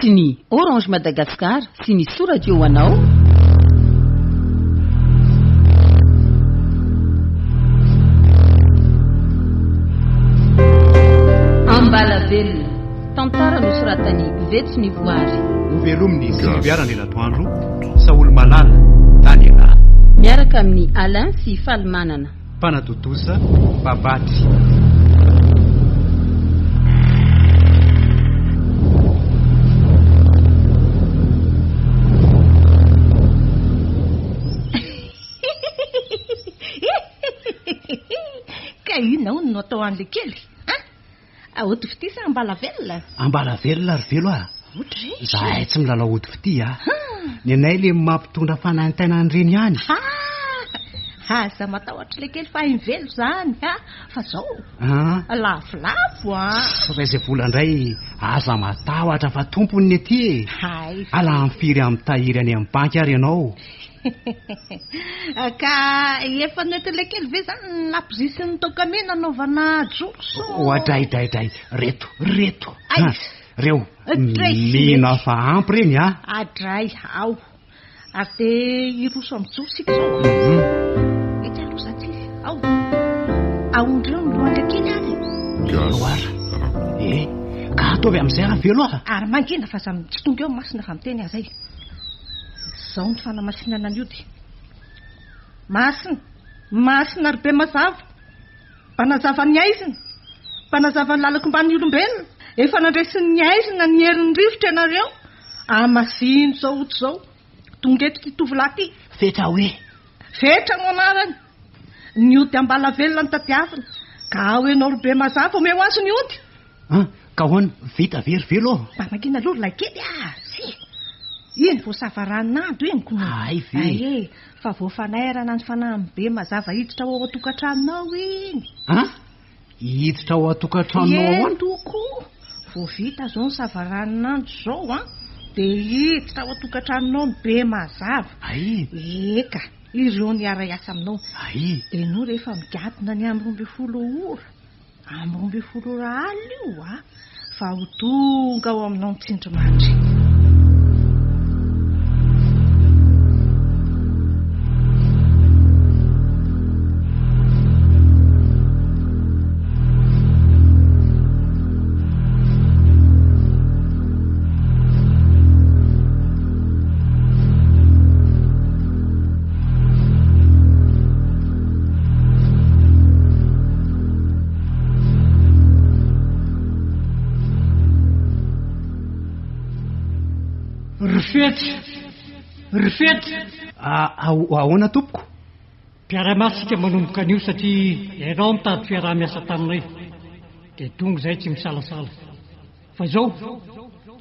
Atolotry ny Orange Madagascar sy ny Soa Radio ho anao. Ambalavelona, tantara nosoratan'i Vetso Ny Voary. Hovelomin'i Sylvia Randrianatoandro, Saholimalala, Daniela. Miaraka amin'i Alain sy Falimanana. Mpanatontosa, Babaty. Ka inona hono no atao an'ilay kely? An? Ody fitia sa ambalavelona? Ambalavelona ry Velo a! Ohatra e! Zahay tsy milalao ody fitia a! Ny anay le mampitondra fanaintainana ireny ihany. Ha! Aza matahotra ilay kely fa hain'i Velo izany a! Fa zao, lafolafo a! Tsy raha izay vola indray, aza matahotra fa tompony ny aty e! Hay. Alany firy amin'ny tahiry any amin'ny banky ary ianao. Ka efa nentin'ilay kely ve izany ny labozia sy ny toaka mena nanaovana joro so? Oadray dray dray, reto, reto. Ay. Reo, Dray. mino aho fa ampy ireny a. Adray, ao. Ary dia hiroso amin'ny joro isika izao. Mhm. Etsy aloha za tsy izy. Ao. Aondreo ny lohan'ilay kely ary. Eo ary. Eh, ka ataovy amin'izay raha velo a. Ary mangina fa za tsy tonga eo masina fa miteny aho izay. Izao ny fanamasinana ny ody. Masina, masina ry Bemazava, mpanazava ny haizina, mpanazava ny lalako mban'ny olombelona, efa nandresin'ny haizina ny herin'ny rivotra ianareo, amasino izao ody izao, tonga eto ity tovolahy ity. Fetra hoe? Fetra no anarany. Ny ody ambalavelona no tadiaviny, ka ao ianao ry Bemazava, omeo azy ny ody. An! Ka ahoana? Vita ve ry Velo ô? Mba mangina aloha ry lahikely ah! Tsia! Iny vao savaranando iny ko! Hay ve? Hay e! Fa vao fanairana ny fanahin'ny be mazava hiditra ao an-tokantranonao iny! An! Hiditra ao an-tokantranonao ahoana? Eny tokoa! Vao vita izao ny savaranonando izao an! Dia hiditra ao an-tokantranonao ny be mazava! Hay! Eka! Ireo niara-hiasa aminao! Hay! Ianao rehefa migadona ny amin'ny 12 ora! Amin'ny 12 ora alina io a, fa ho tonga ao aminao ny tsindrimandry. Ry Fetra! Ry Fetra! Ahoana tompoko? Mpiara-miasa isika manomboka anio satria ianao mitady fiaraha-miasa taminay. Dia tonga izahay tsy misalasala. Fa izao,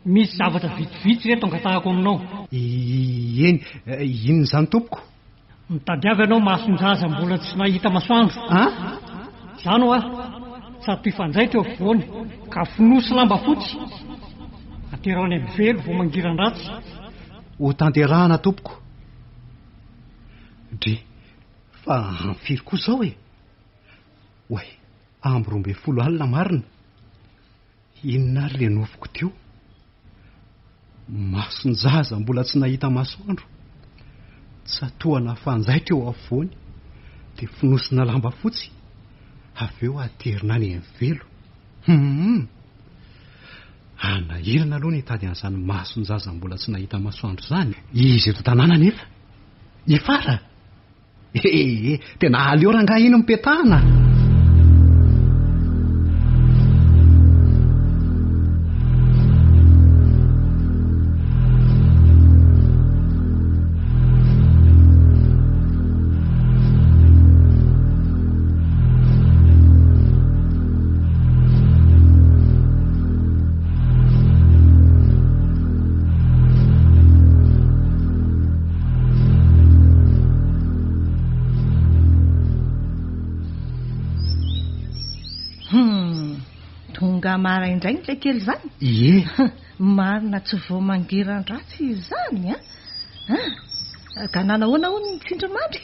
misy zavatra vitsivitsy ireto angatahako aminao. Eny, inona izany tompoko? Mitadiava ianao mason-jaza mbola tsy nahita masoandro. An? Izany hoa, sady mpifanjaitra eo afovoany, ka fonosy lamba fotsy. Atero any amin'ny velo vao mangiran-dratsy. Ho tanterahana tompoko. Dry, fa amin'ny firy koa izao e? Oay, amby 12 alina marina. Inona ary le nofiko teo? Mason-jaza mbola tsy nahita masoandro, tsatohana fanjaitra eo afovoany, dia fonosina lamba fotsy, avy eo aterina any amin'ny velo. Hum! Hanahirana aloha ny hitady an'izany mason-jaza mbola tsy nahita masoandro izany. Izy eto an-tanàna anefa. I Fara? Ee, tena aleo rangahy iny mipetahana. Hum, tonga maraindrainy ilay kely izany? Ie. Marina tsy vao mangiran-dratsy izany an? Ah, ka nanahoana hono ny tsindrimandry?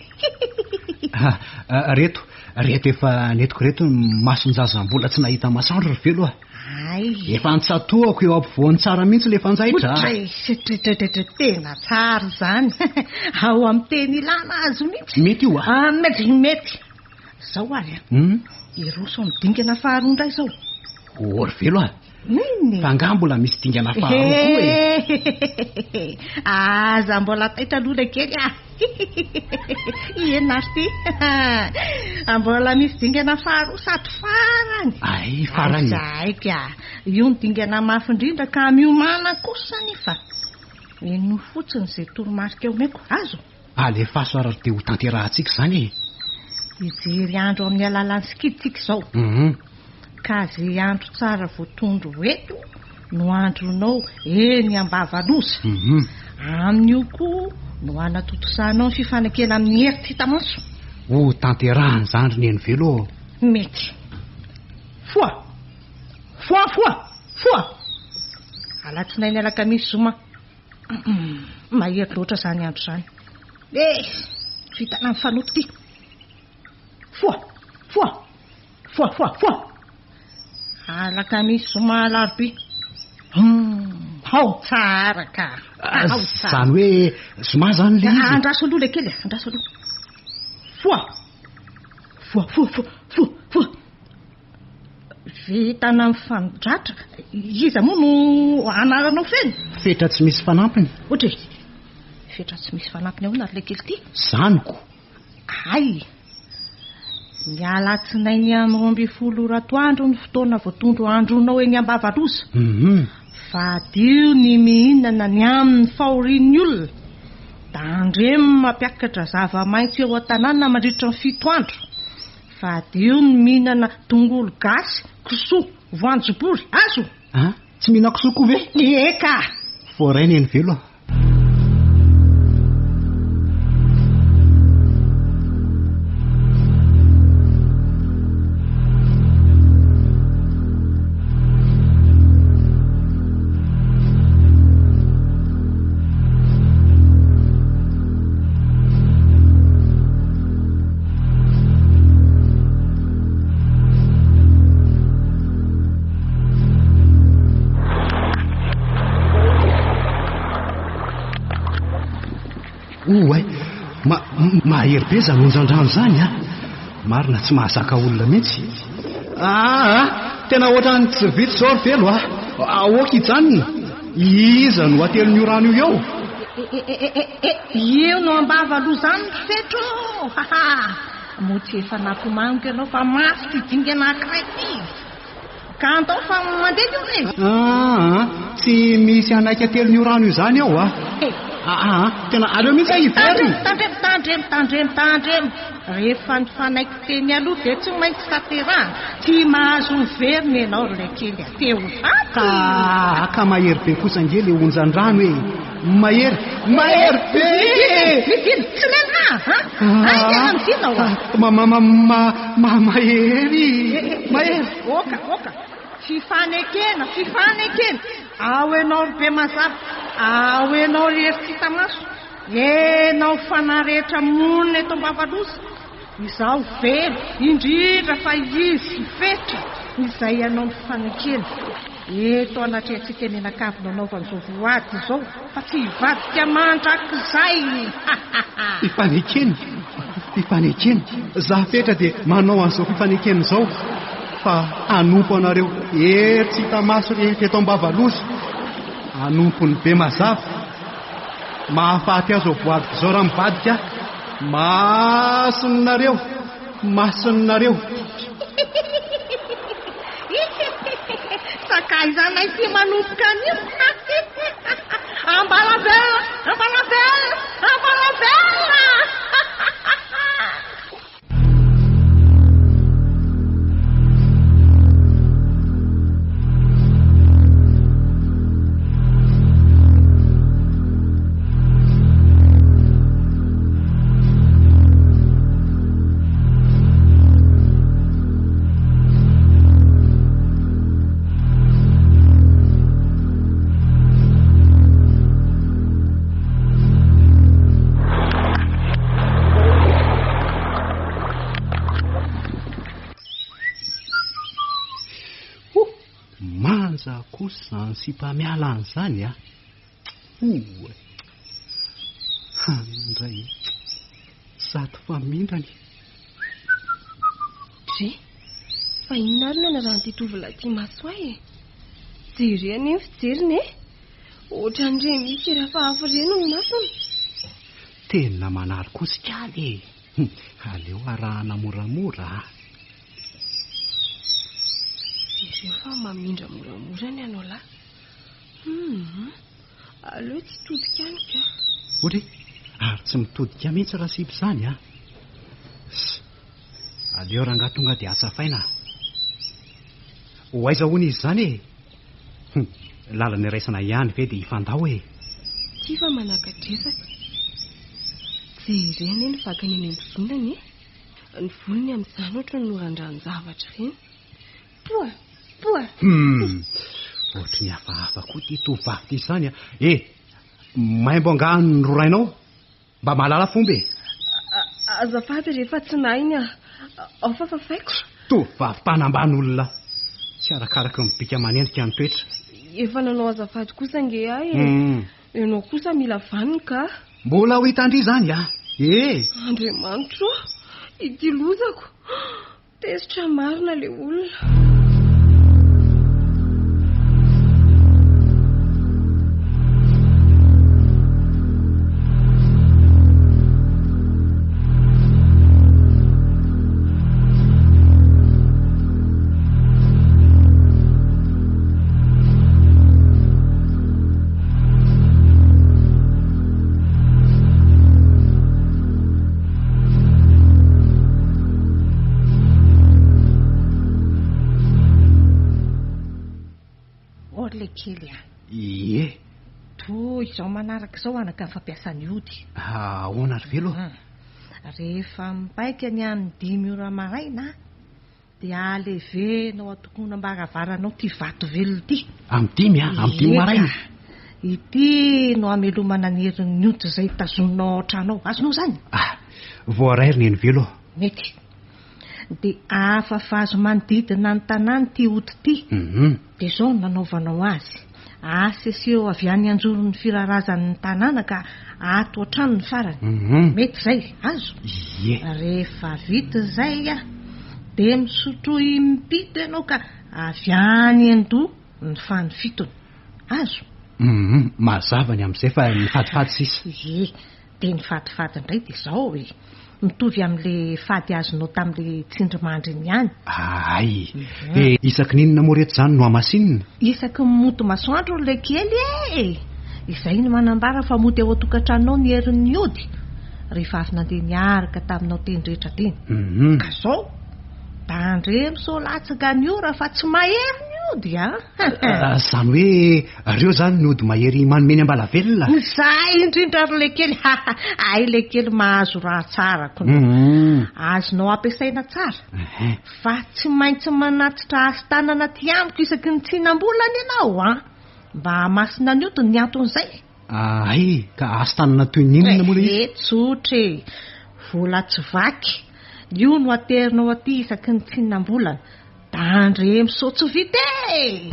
Ah, ah, reto, reto efa nentiko reto ny mason-jaza mbola tsy nahita masoandro ry Velo a. Ay. Efa nitsatohako eo ampovoany tsara mihitsy ilay fanjaitra. Ohatray, tritritritri, tena tsara izany. Ao amin'ny teny ilana azy mihitsy. Mety io ah. Ah, mety, mety. Izao ary a. Hmm? Hiroso amin'ny dingana faharoa indray izao. Oh, ry Velo ah. Inona e? Fa angaha mbola misy dingana faharoa koa e? Aza mbola taitra aloha ilay kely ah. Inona ary ity? Mbola misy dingana faharoa sady farany. Ay, farany. Aiza ka. Io ny dingana mafy indrindra ka miomàna kosa anefa. Henoy fotsiny izay toromarika omeko. Azo? Alefaso ary dia ho tanterahantsika izany e. Hijery andro amin'ny alalan'ny sikidy tsika izao. Mhm. Ka izay andro tsara voatondro eto no andronao eny Ambavaloza. Mhm. Amin'io koa no hanatontosanao ny fifanekena amin'ny hery tsy hita maso. Ho tanterahana izany ry Nenivelo ô. Mety. Foha! Foha, foha, foha! Alatsinainy, alakamisy, zoma. Mahery loatra izany andro izany. Eh! Vintana mifanoto ity. Foha! Foha! Foha, foha, foha! Alakamisy, zoma, alarobia. Hum, ao tsara ka. Ao tsara. Izany hoe zoma izany ilay izy. Andraso aloha ilay kely e, andraso aloha. Foha! Foha, foha, foha, foha, foha. Vintana mifandratra. Iza moa no anaranao feno? Fetra tsy misy fanampiny. Ohatra e. Fetra tsy misy fanampiny ahoana ry ilay kely ity? Zaniko. Hay! Ny alatsinainy amin'ny 12 ora atoandro ny fotoana voatondro handroanao eny Ambavaloza. Mhm. Fadio ny mihinana ny amin'ny fahorian'ny olona. Tandremo mampiakatra zava-maitso eo an-tanàna mandritra ny fito andro. Fadio ny mihinana tongolo gasy, kisoa, voanjobory. Azo? Ah, tsy mihinan-kisoa koa ve? Eka! Voaray Nenivelo a. Oay, ma mahery be izany onjan-drano izany a! Marina tsy mahazaka olona mihitsy. Aa, tena ohatran'ny tsy vita izao ry Velo a! Aoka hijanona. Iza no hatelin'io rano io eo? E e e e, io no ambava aloha izany ry Fetro ô! Haha! Moa tsy efa nampimaniko ianao fa mafy ity dingana anankiray ity? Ka andao fa mandeha ny olona e! Aa, tsy misy hanaiky hatelin'io rano io izany eo a! Aa, tena aleo mihitsy aho hiverina! Tandremo, tandremo, tandremo, tandremo! Rehefa nifanaiky teny aloha dia tsy maintsy tanterahana. Tsy mahazo miverina ianao ry laikely a! Te ho faty! Ka, ka mahery be kosa ange le onjan-drano e! Mahery, mahery be e! Midina, tsy lehilahy a! Haingana midina oa! Ma, ma, ma, ma, ma, mahery, mahery! Oka, oka! Fifanekena, fifanekena! Ao ianao ry Bemazava, ao ianao ry Hery tsy hita maso! Enao fanahy rehetra monina eto Ambavaloza, izaho velo, indrindra fa izy Fetra izay hanao ny fanekena eto anatrehantsika mianakavy nanaovany izao voady izao fa tsy hivadika mandrakizay. Fifanekena, fifanekena, za Fetra dia manao an'izao fifanekena izao fa hanompo anareo hery tsy hita maso rehetra eto Ambavaloza, hanompo ny Bemazava. Mahafaty ahy izao voadiko izao raha mivadika aho. Masinareo, masinareo. Sakaizanay tsy manomboka anio. Ambalabela, ambalabela, ambalabela. kosa izany sipa miala any izany a! Oay! Any indray sady famindrany. Dry, fa inona ary no anarahan'ity tovolahy ity maso ahy e? Jereo anie ny fijeriny e! Ohatran'ireny misy hery hafahafa ireny ny masony. Tena manary kosa ikaly e! Aleo arahana moramora a! Jereo fa mamindra moramora ny anao lahy. Humm, aleo tsy hitodika any ka. Ory, ary tsy mitodika mihitsy rasipa izany a! Ss, aleo rangahy tonga dia atsafaina a! Ho aiza hono izy izany e? Hum, lalana iraisana ihany ve dia hifandao e? Ty fa manaka-dresaka. Jereo anie ny vakany eny am-bozonany e! Ny volony amin'izany ohatran'ny norandrahan-javatra ireny. Poa! Poa! Hum! Ohatry ny hafahafa koa ity tovovavy ity izany a! E! Maimbo angaha ny rorainao? Mba mahalala fomba e! Azafady rehefa tsy nahy ny ao fa fafaiko. Tovovavy mpanambany olona! Tsy arakaraky ny bika aman'endrika ny toetra. Efa nanao azafady kosa ange aho e! Ianao kosa mila vaniny ka! Mbola ho hitan-dry izany a! E! Andriamanitro ô! Ity lozako! Tezitra marina le olona. Ô ry lekely a! Ie. Toy izao manaraka izao anaka ny fampiasa ny ody. Ahoana ry Velo? Rehefa mipaika ny amin'ny dimy ora maraina Dia aleveno ao an-tokonam-baravaranao ity vato velona ity. Amin'ny dimy a? Amin'ny dimy maraina? Eka. Ity no hamelomana ny herin'ny ody izay tazoninao ao an-trano ao. Azonao izany? Ah, voaray ry Nenivelo. Mety. Dia afafazo manodidina ny tanàna ity ody ity. Dia izao no nanaovanao azy. Aseseho avy any anjoron'ny firarazan'ny tanàna ka ato an-trano ny farany. Mety izay? Azo? Ie. Rehefa vita izay dia misotroa impito ianao ka avy any an-doha ny fanifitony. Azo? Mazava ny amin'izay fa ny fadifady sisa. Ie. Dia ny fadifady indray dia izao e, mitovy amin'ilay fady azonao tamin'ilay tsindrimandry iny ihany. Hay! Dia isaky ny inona moa reto izany no hamasinina? Isaky ny mody masoandro ry lekely e! Izay no manambara fa mody ao an-tokantranonao ny herin'ny ody, rehefa avy nandeha niaraka taminao teny rehetra teny. Ka izao, tandremo sao latsaka ny ora fa tsy mahery ny ody a! Izany hoe reo izany ny ody mahery manome ny ambalavelona? Izay indrindra ry lekely ha! Hay lekely mahazo raha tsara kno. Azonao ampiasaina tsara fa tsy maintsy manatitra hasin-tanana aty amiko isaky ny tsinam-bolana ianao an! Mba hahamasina ny odiny ny anton'izay. Hay ka hasin-tanana toy ny inona moa ilay izy? Eh, tsotra e! Vola tsy vaky. Io no aterinao aty isaky ny tsinam-bolana. Tandremo sao tsy vita e!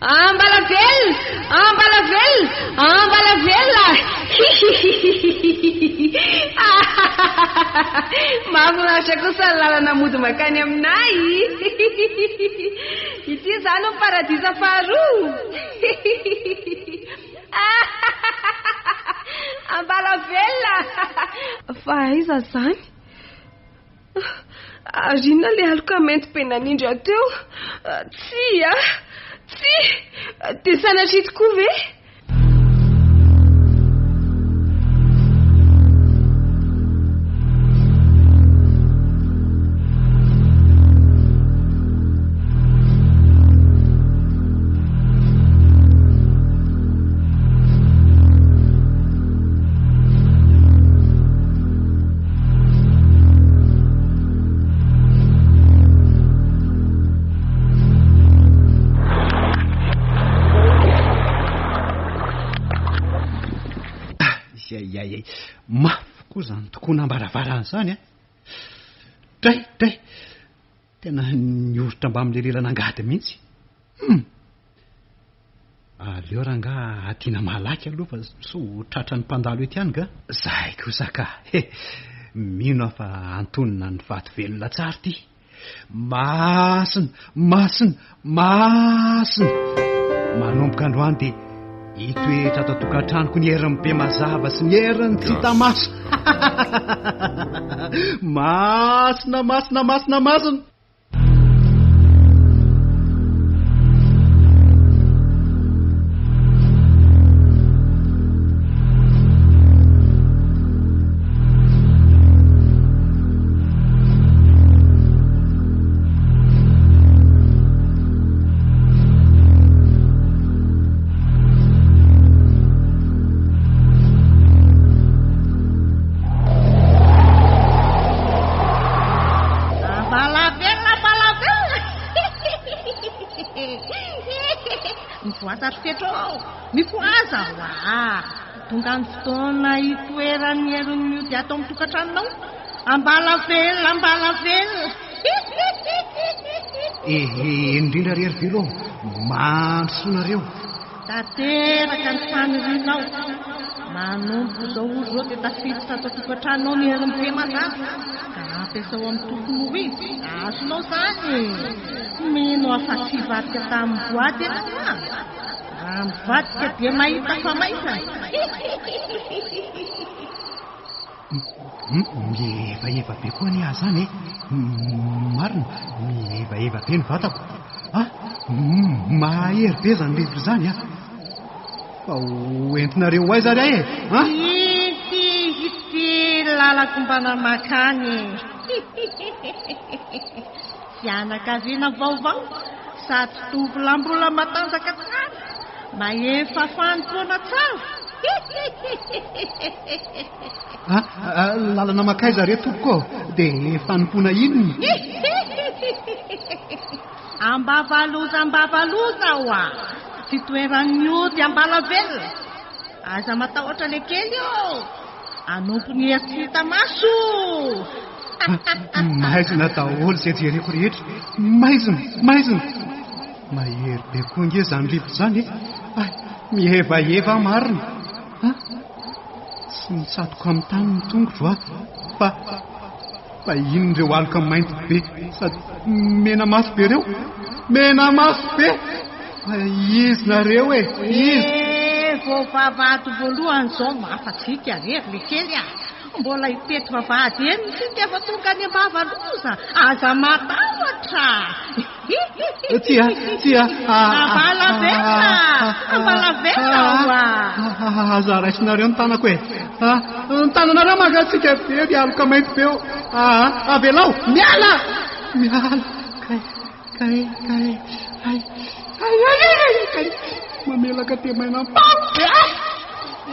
Ambalavelona! Ambalavelona! Ambalavelona! Hihihihihihi! Mahafinaritra kosa ny lalana mody mankany aminay! Hihihihihi! Ity izany no paradisa faharoa! Hihihihihi! Ambalavelona! Fa aiza izany? Ary inona ilay aloka mainty be nanindry ahy teo? Tsia! Tsia! Dia sanatria tokoa ve? Ay ay ay, mafy koa izany tokonam-baravarana izany a! Dray, dray! Tena nioritra mbamin'ilay lelan'angady mihitsy. Hum! Aleo rangaha adina malaky aloha fa sao ho tratran'ny mpandalo eto ihany ga. Zahay kosa ka! He! Mino aho fa antonona ny vato velona tsara ity. Masina! Masina! Masina! Manomboka androany dia hitoetra ato an-tokantranoko ny herin'ny be mazava sy ny herin'ny tsy hita maso. Masina! Masina! Masina! Masina! Ambalavelona, ambalavelona! Mivoasa ry Fetro ô! Mifohaza hoa! Tonga ny fotoana hitoeran'ny herin'ny ody ato amin'ny tokantranonao. Ambalavelona, ambalavelona! Ehe, eny indrindra ry Herivelo ô! Mandrosoa nareo! Tanteraka ny fanirianao. Manomboka izao ora izao dia tafiditra ato an-tokantranonao ny herin'ny be mazava ka ampiasao amin'ny tokony ho izy. Azonao izany e! Mino aho fa tsy hivadika tamin'ny voady ianao an! Raha mivadika dia mahita famaizana. Mihevaheva be koa anie aho izany e! Marina, mihevaheva be ny vatako. Ah! Mahery be izany rivotra izany an! Fa ho entinareo ho aiza ary aho e? An? Ity, ity lalako mba namakany e! Fianakaviana vaovao sady tovolahy mbola matanjaka tsara, mahefa fanompoana tsara. Ah, lalana mankaiza re tompoko ô? Dia fanompoana inona? Ambavaloza ambavaloza hoa! Fitoeran'ny ody ambalavelona. Aza matahotra le kely ô! Hanompo ny hery tsy hita maso! Maizina daholo izay jereko rehetra. Maizina, maizina. Mahery be koa ange izany rivotra izany e. Hay, mihevaheva aho marina. Ha? Tsy mitsatoka amin'ny tany ny tongotro a. Fa, fa inona ireo aloka mainty be sady mena maso be ireo? Mena maso be! Fa izy nareo e, izy! Eh, vao vavahady voalohany izao no afa-tsika re ry lekely a! Mbola hitety vavahady eny isika vao tonga any Ambavaloza, aza matahotra! Tsia, tsia! Ambalavelona! Ambalavelona oa! Aza raisinareo ny tanako e! Ny tananareo mangatsiaka be ry aloka mainty be ô! Avelao! Miala! Miala! Kay! Kay, kay, hay, hay, hay, hay, hay, kay, mamelaka temaina am-pako be ah!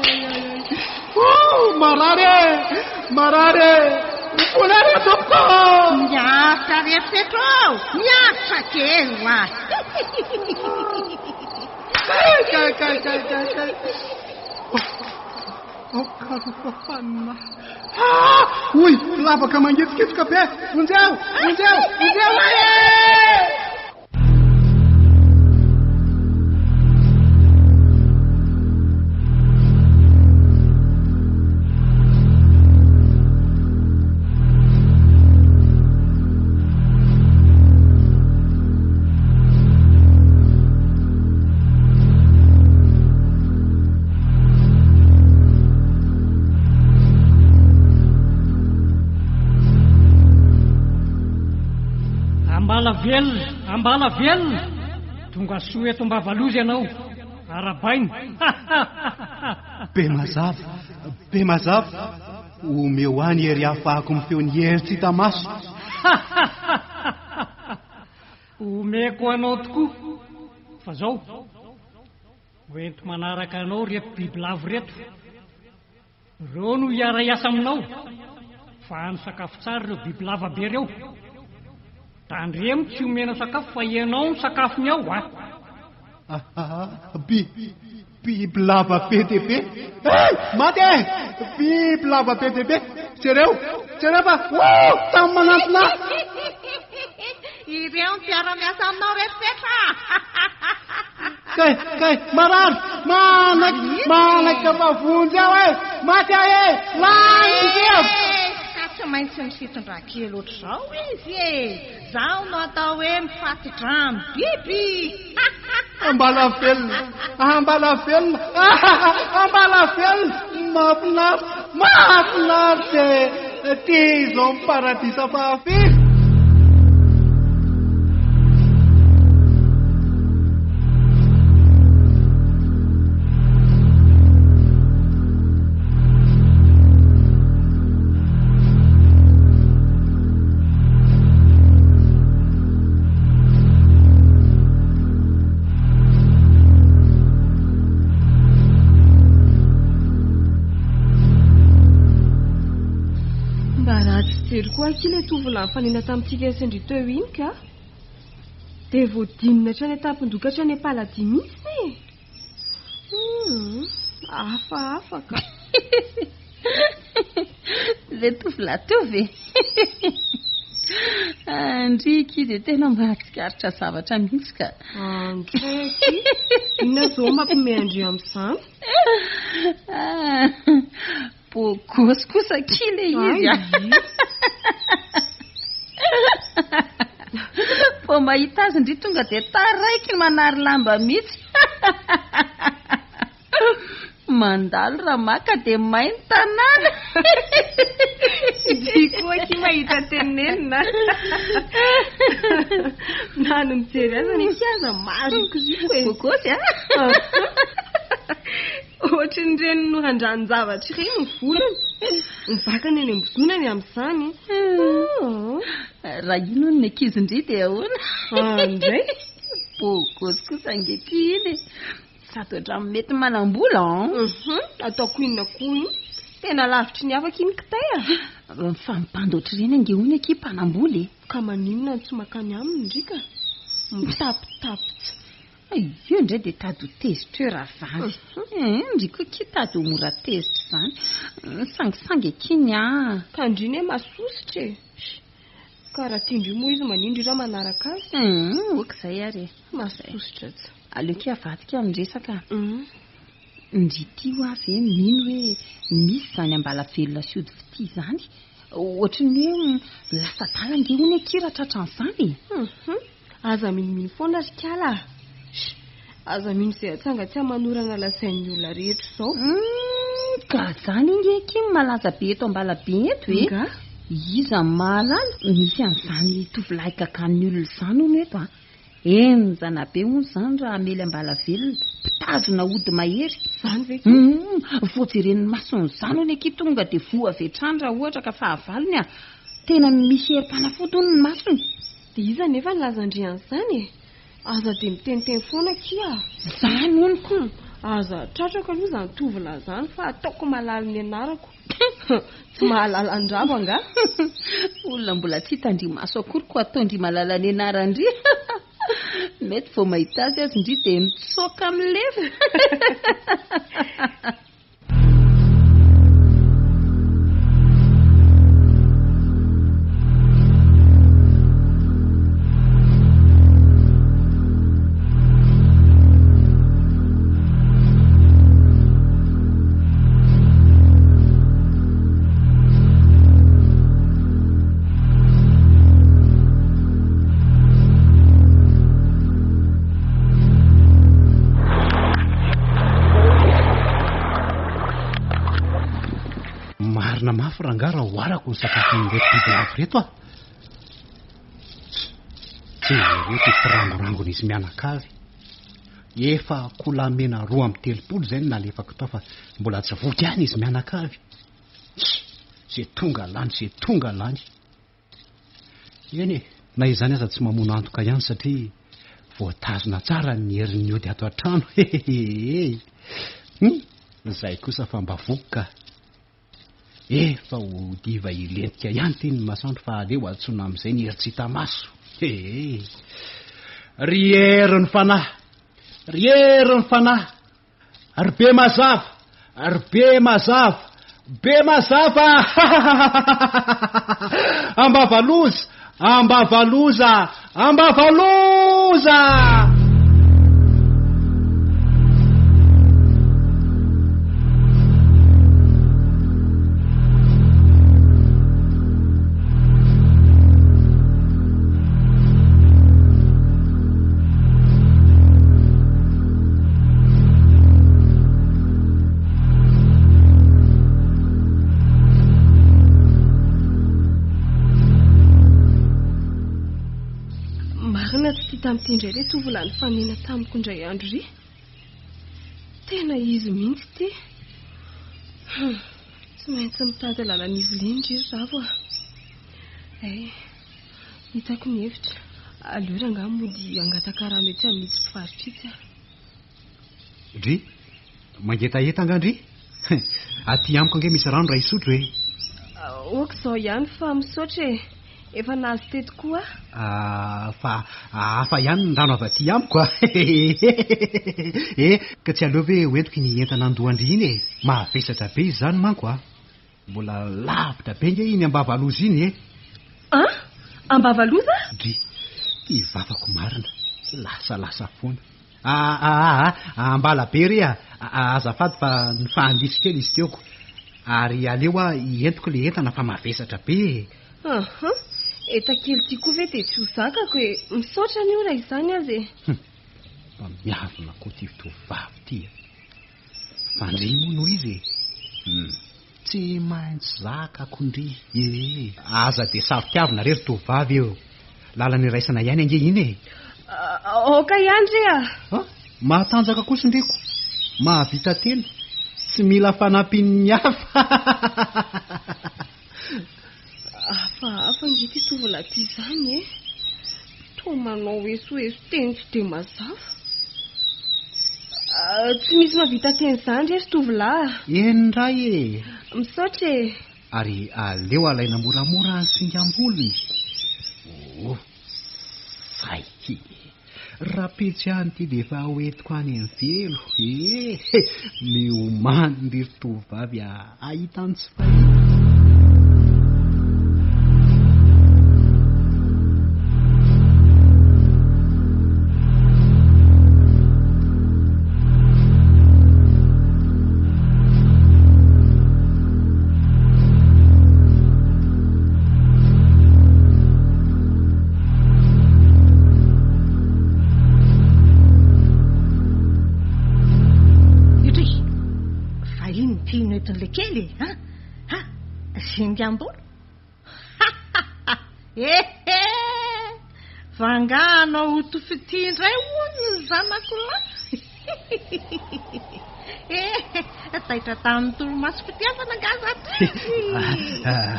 Hay, hay, hay, oh, marary e, marary e, mifola re tompoko! Miaritra re Fetro ô, miaritra kely hoa! Kay, kay, kay, kay, kay, kay. Aoka aloha fa fanina. Ah! Hoy, lavaka mangetsiketsoka be! Vonjeo! Vonjeo! Vonjeo ahy e! Ambalavelona, Ambalavelona! Tonga soa eto Ambavaloza ianao. Arabaina. Be mazava, be mazava. Omeo ahy ny hery hahafahako mifehy ny hery tsy hita maso. Omeko anao tokoa. Fa zao, ho ento manaraka anao reto bibilava ireto. Ireo no hiara-hiasa aminao, fa hano sakafo tsara ireo bibilava be ireo. Tandremo tsy omena sakafo fa ianao no sakafony ao a! Bi, biby lava be dia be. Hey! Maty e! Biby lava be dia be. Jereo, jereo fa, oh! Samy manantona ahy. Ireo ny mpiara-miasa aminao reto Fetra Kay, kay, marary, manaiky, manaiky fa vonjy aho e! Maty aho e! Lany ny feako! Ka tsy maintsy misitondra kely ohatr'izao izy e! Zaho no atao hoe mifatidra biby! Ambala velona! Ambala velona! Ambala velona! Mahafinaritra! Mahafinaritra e! Ty izao ny paradisa fahafiry! Mba ratsy fijery koa akia ilay tovolahy nifanena tamintsika sy ndry teo iny ka. Dia voadinina hatrany an-tampon-doha ka hatrany am-paladia mihitsy e. Hum, hafahafa ka. Ilay tovolahy teo ve? Ndry akia dia tena mahatsikaritra zavatra mihitsy ka. Andry akia, inona izao mampiomehy an-dry amin'izany? Beau gosse kosa akia ilay izy a. Vao mahita azy ndry tonga dia taraiky ny manary lamba mihitsy. Mandalo raha maka dia may ny tanàna. Ndry koa akia mahita tenenina. Na ny mijery azy anie akia aza marikoriko e. Beau gosse a. Ohatrin'ireny norandranin-javatra ireny ny volony. Mivakana eny am-bozonany amin'izany. Raha iny hono ny ankizy ndry dia ahoana? Ah, indray? Beau gosse kosa ange ity iny e. Sady ohatran'ny mety manam-bola an. Mhm, ataoko inona koa iny? Tena lavitry ny afaka iny kitay a. Mifampibanda ohatr'ireny ange hono akia mpanam-bola e. Ka maninona no tsy mankany aminy ndry ka? Mitapitapy tsy. Io indray dia tady ho tezitra eo rahavavy. Eh, ndry koa akia tady ho mora tezitra izany. Misangisangy akia ny ahy. Ka ndry ne masosotra e. Ka raha tian-dry moa izy manino ndry raha manaraka azy? Hum, ok izay ary e. Masosotra tsy. Aleo akia avadika ny resaka. Ndry ity hoa ve mino hoe misy izany ambalavelona sy ody fitia izany? Ohatry ny hoe lasa adala ange hono akia raha tratran'izany e. Hum. Aza minomino foana ry kala a! Sh! Aza mino izay atsanga tsy aman'orana lazain'ny olona rehetra izao. Humm! Ka zany ange akia no malaza be eto Ambalabe eto e! Nga? Iza no mahalala? Misy an'izany tovolahy gagan'ny olona izany hono eto a! Henjana be hono izany raha hamely ambalavelona, mpitazona ody mahery. Izany ve akia? Humm! Vao jeren'ny masony izany hono akia tonga dia voa avy hatrany raha ohatra ka fahavalony a! Tena misy herim-panafody hono ny masony. Dia iza anefa nilaza an-dry an'izany e? Aza dia miteniteny foana akia a! Izany hono ko! Aza tratrako aloha izany tovolahy izany fa ataoko malala ny anarako. Tsy mahalala an-dRavo angaha? Olona mbola tsy hitan-dry maso akory ko ataon-dry malala ny anaran-dry. Mety vao mahita azy aza ndry dia mitsoaka milefa. Marina mafy rangahy raha oharako ny sakafon'ireto bibilava ireto ah. Jereo ity firangorangon'izy mianakavy. Efa akoholamena 32 izay no nalefako tao fa mbola tsy voky ihany izy mianakavy. Izay tonga lany, izay tonga lany. Eny e, na izany aza tsy mamono antoka ihany satria voatazona tsara ny herin'ny ody ato an-trano. Hehehe. Hum, izay kosa fa mba voky ka. Efa ho diva hilentika ihany ity ny masoandro fa aleo antsoina amin'izay ny hery tsy hita maso. Hehe. Ry herin'ny fanahy. Ry herin'ny fanahy, ry be mazava, ry be mazava, be mazava! Ambavaloza, ambavaloza, ambavaloza! Marina tsy tia tamin'ity indray ilay tovolahy nifanena tamiko indray andro iry. Tena izy mihitsy ity. Hum, tsy maintsy mitady lalan'Ivoliny ry ry Ravo a. Hay, hitako ny hevitra. Aleo rangahy mody hangataka rano etsy amin'itsy mpivarotra itsy aho. Ndry, mangetaheta angaha ndry? Aty amiko ange misy rano raha hisotro e. Ok izao ihany fa misaotra e. Efa nahazo teto koa aho. Ah, fa hafa ihany ny rano avy aty amiko a. Eh, ka tsy aleo ve hoentiko iny entana andohan-dry iny e? Mavesatra be izy izany manko a. Mbola lavitra be nge iny Ambavaloza iny e! An? Ambavaloza? Dry, ty vavako marina, lasalasa foana. Aa Ambalabe re a! Azafady fa nifahandiso kely izy teo ko. Ary aleo aho entiko le entana fa mavesatra be e! Aha! Entan-kely ty koa ve dia tsy ho zakako e! Misaotra anio raha izany aza e! Hum! Mba miavona koa ty tovovavy ty a! Fa ndry moa no izy e! Hum! Tsy maintsy zakako ndry ee! Aza dia saro-tiavina re ry tovovavy eo! Lalana iraisana ihany ange iny e! Aoka ihany re a! A! Mahatanjaka kosa ndry ko! Mahavita tena! Tsy mila fanampian'ny hafa! Hafahafa ange ity tovolahy ity izany e! Toa manao esoeso teny tsy dia mazava. Tsy misy mahavita teny izany re ry tovolahy a! Eny indray e! Misaotra e! Ary aleo alaina moramora ny singam-bolony. Oh! Zay! Rahampitso ihany ity dia efa ho entiko any amin'ny velo e! Miomany ry tovovavy a! Hahita ny tsy fahita. Idry, fa inona ity noentin'ilay kely e? Ha? Ha? Zingam-bolo? Ehe! Fa angaha hanao ho tofitia indray hono ny zanako lahy? Ehe! Taitra tamin'ny torimasom-pitiavana angaha zato izy?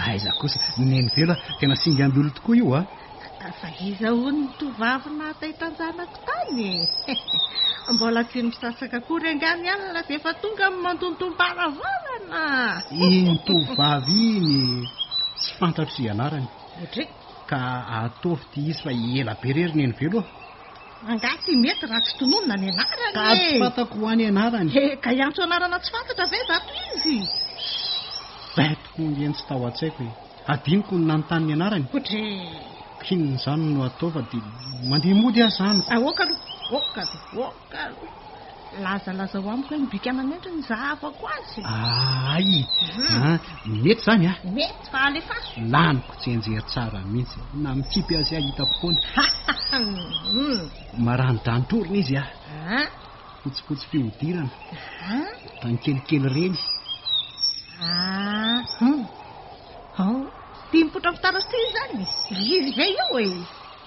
Aiza kosa, Neny Velo a, tena singam-bolo tokoa io a! Fa iza hono ny tovovavy nahataitra an-janako tany e? Mbola tsy misasaka akory angaha ny alina dia efa tonga ny mandondom-baravarana? Iny tovovavy iny e! Tsy fantatro izay anarany. Ohatry? Ka ataovy ity izy fa ela be re ry Nenivelo a! Angaha tsy mety raha tsy tononina ny anarany e! Ka tsy fantako hoa ny anarany. He, ka hiantso anarana tsy fantatra ve izato izy? Zay tokoa ange no tsy tao an-tsaiko e! Adinoko ny nanontany ny anarany. Ohatry? K'inona izany no atao fa dia mandeha mody aho izany. Aoka aloha, aoka aloha, aoka aloha. Lazalazao amiko hoe ny bika aman'endriny zahavako azy. Aay! An, mety izany an! Mety fa alefaso. Laniko tsianjery tsara mihitsy. Na mikipy azy aho hitako foana. Maranidranitra orona izy an. Fotsifotsy fihodirana. Tany kelikely ireny. Ah, hum. Oh, tia mipoitra fitaratra ity izany. Izy ve io e?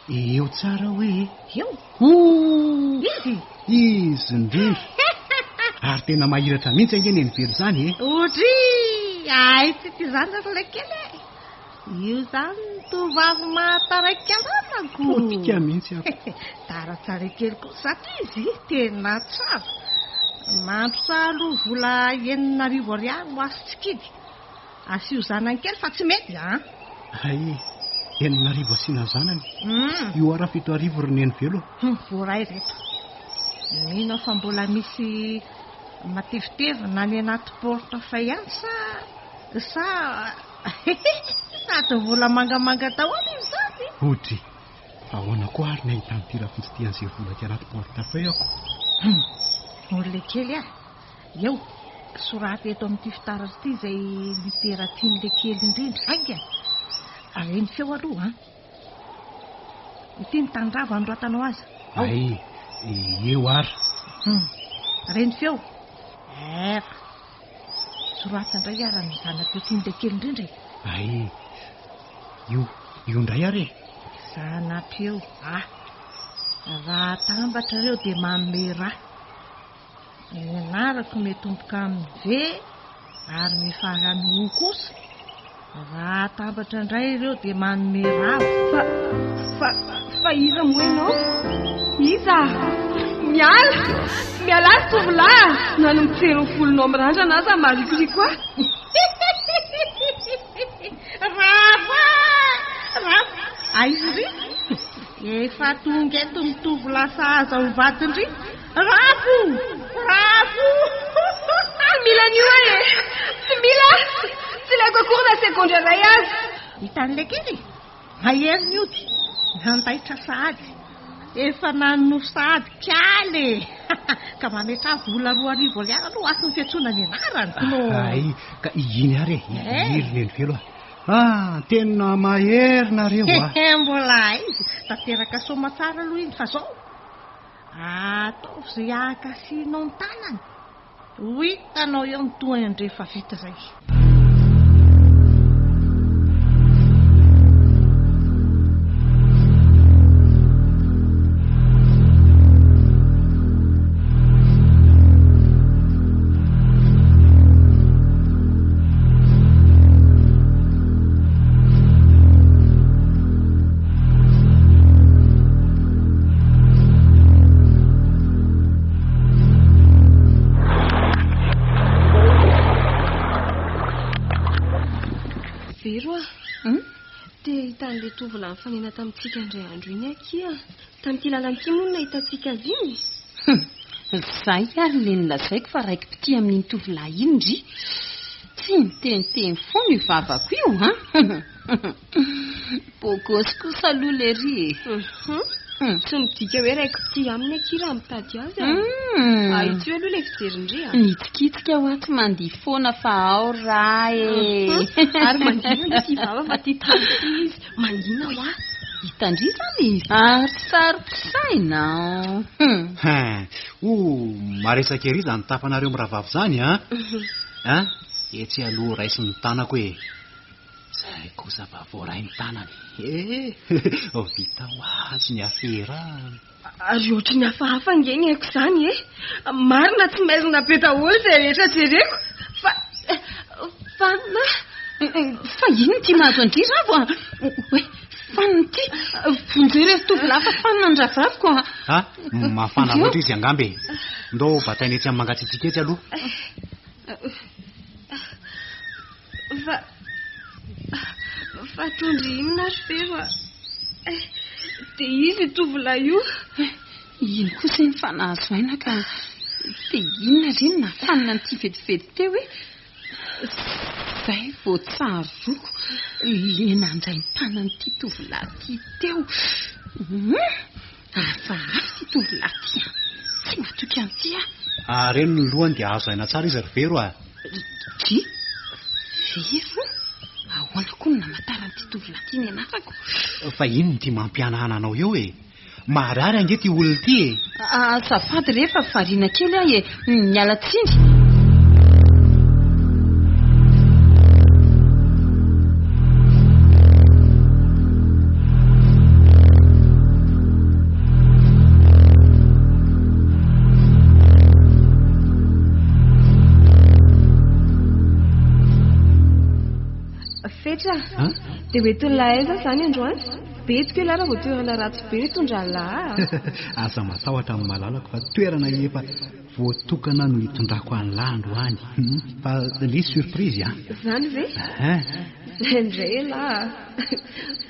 Eo tsara hoe e. Eo. Ooh! Izy? Izy indrindra. Ary tena mahiratra mihitsy ange Nenivelo izany e. Oudry! Hay tsy tia izany ry ilay kely e. Io izany ny tovovavy mahataraiky ananako. Potika mihitsy aho. Tara tsara kely koa izato izy, tena tsara. Mandrosa aloha vola 6000 ariary ho azy tsikidy. Asio zanany kely fa tsy mety an! Hay, 6000 asiana zanany. Io ara 7000 ry Nenivelo a. Hum, voaray ireto. Mino aho fa mbola misy matevitevina any anaty portefeuille any sa sa sady mbola mangamanga daholo izy izany? Odry, fa ahoana koa ary ny ahitan'ity rafotsy ity an'izay vola aty anaty portefeuille-ko? Hum, olona kely ah! Eo, soraty eto amin'ity fitaratra ity izay litera tian'ilay kely indrindra, haingana! Reny feo aloha an! Ity ny tany rava anoratanao azy. Ao. Ay, eo ary. Hum. Reny feo. R. Soraty indray ara ny zanak'io tian'ilay kely indrindra e. Ay, io, io indray ary e. Zanapeo A. Raha atambatra ireo dia manome ra. Ny anarako miatomboka amin'ny V ary mifarana O kosa. Raha atambatra indray ireo dia manome ravo. Fa, fa, fa iza moa ianao? Iza? Miala! Mialà ry tovolahy a! Na ny mijery ny volonao mirandrana aza maharikoriko ahy. Ravo a! Ravo! Aiza ry? Efa tonga eto ny tovolahy sahaza ho vadin-dry. Ravo! Ravo! Tsy mila an'io aho e! Tsy mila! Tsy ilaiko akory na segondra iray aza! Hitan'ilay kely? Mahery ny ody! Nandaitra sahady! Efa nanonofy sahady kaly e! Ka mametraha vola 2000 ariary aloha hasin'ny fiantsoana ny anarany. Hay, ka iny ary e! Iry Nenivelo a! Ah, tena mahery nareo a! Mbola aiza! Tanteraka soamatsara aloha iny fa zao! Ataovy izay hahakasihinao ny tanany. Ho hitanao eo ny tohiny rehefa vita izay. Vero a! Hum? Te hahita an'ilay tovolahy nifanena tamintsika indray andro iny akia. Tamin'ity lalana ity moa no nahitantsika azy iny. Hum! Zay ary le nolazaiko fa raiki-pitia amin'iny tovolahy iny ndry. Tsy miteniteny foana io vavako io an! Beau gosse kosa aloha lery e! Hum! Tsy midika hoe raiki-pitia aminy akia raha mitady azy a! Ahitsio aloha ilay fijerindry a! Mitsikitsika hoa tsy mandihy foana fa ao raha e! Ary mangina aloha ity vava fa tia tany ity izy. Mangina hoa! Hitan-dry izany e! Ary saro-pisaina an! Hein! Oh, maresaka ery izany tafanareo mirahavavy izany an! An! Etsy aloha raiso ny tanako e! Zay kosa fa voaray ny tanany e! Vita ho azy ny afera. Ary ohatry ny hafahafa ange ny aiko izany e! Marina tsy maizina be daholo izay rehetra jereko fa fanina. Fa inona ity mahazo an-dry Ravo a? Oe, fanina ity. Vonjeo re ry tovolahy fa fanina ny rahavaviko a! Ha? Mafana loatra izy angamba e! Ndao bataina etsy amin'ny mangatsiatsiaka etsy aloha. Fa fa tondro inona ry Fero a? Eh, dia izy io tovolahy io. Iny kosa iny fa nahazo aina ka. Dia inona re no nahafanina an'ity vetivety teo e? Izay vao tsaroako ilay nandray ny tanan'ity tovolahy ity teo. Hum, hafahafa ity tovolahy ity an. Tsy matoky an'ity aho. Areno ny lohany dia azo aina tsara izy ry Vero a! Dry, Vero? Ahoana koa no namantaran'ity tovolahy ity ny anarako? Fa inona ity mampihanahana anao eo e? Marary ange ity olona ity e! Azafady re fa variana kely aho e! Miala tsiny. Fetra, dia ho entin'lah aiza izany androany? Betsika io lah raha vao toerana ratsy be no hitondran'lah a! Aza matahotra ny malalako fa toerana efa voatokana no hitondrako an'lah androany. Fa le surprise an! Izany ve? Izay indray elah a!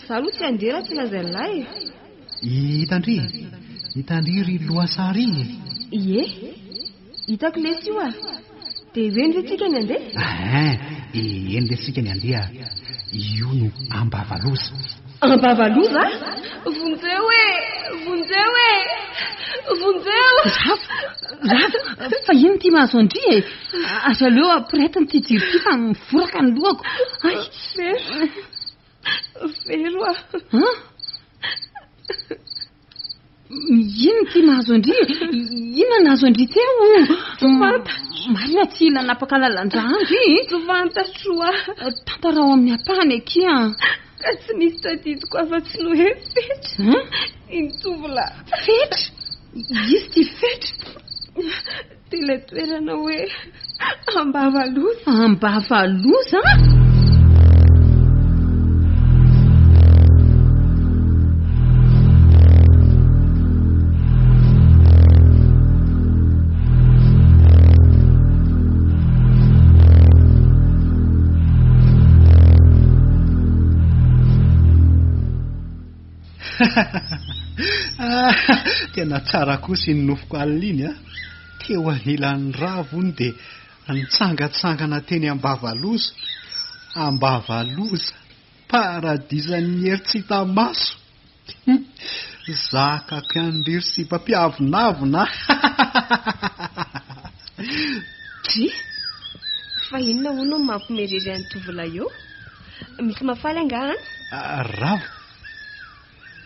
Izaho aloha tsy handeha raha tsy lazain'lah e! Hitandry, hitandry ry lohasaha ry e! Ie, hitako lesy io a! Dia ho eny ve tsika ny handeha? Ahin, eny lesy tsika ny handeha a! Io no Ambavaloza. Ambavaloza? Vonjeo e! Vonjeo e! Vonjeo! Ravo! Ravo! Fa inona ity mahazo an-dry e? Ary aleo ampiretina ity jiro ity fa mivoraka ny lohako. Ay! Vero! Vero a! An? Inona ity nahazo an-dry e? Inona nahazo an-dry teo? Tsy fantatro. Marina tsy nanapaka lalan-drà an-dry e? Tsy fantatro a. Tantarao amin'ny ampahany akia. Ka tsy misy tadidiko afa-tsy ny hoe Fetra. Iny tovolahy. Fetra? Iza ity Fetra? Dia ilay toerana hoe Ambavaloza. Ambavaloza? Tena tsara kosa iny nofiko alina iny a! Teo anilan'ny Ravo hono dia nitsangantsangana teny Ambavaloza. Ambavaloza, paradisan'ny hery tsy hita maso. Zakako ihany ry ry sipa mpiavonavona a! Dry, fa inona hono no mampimerery an'i tovolahy eo? Misy mahafaly angaha any? Ravo,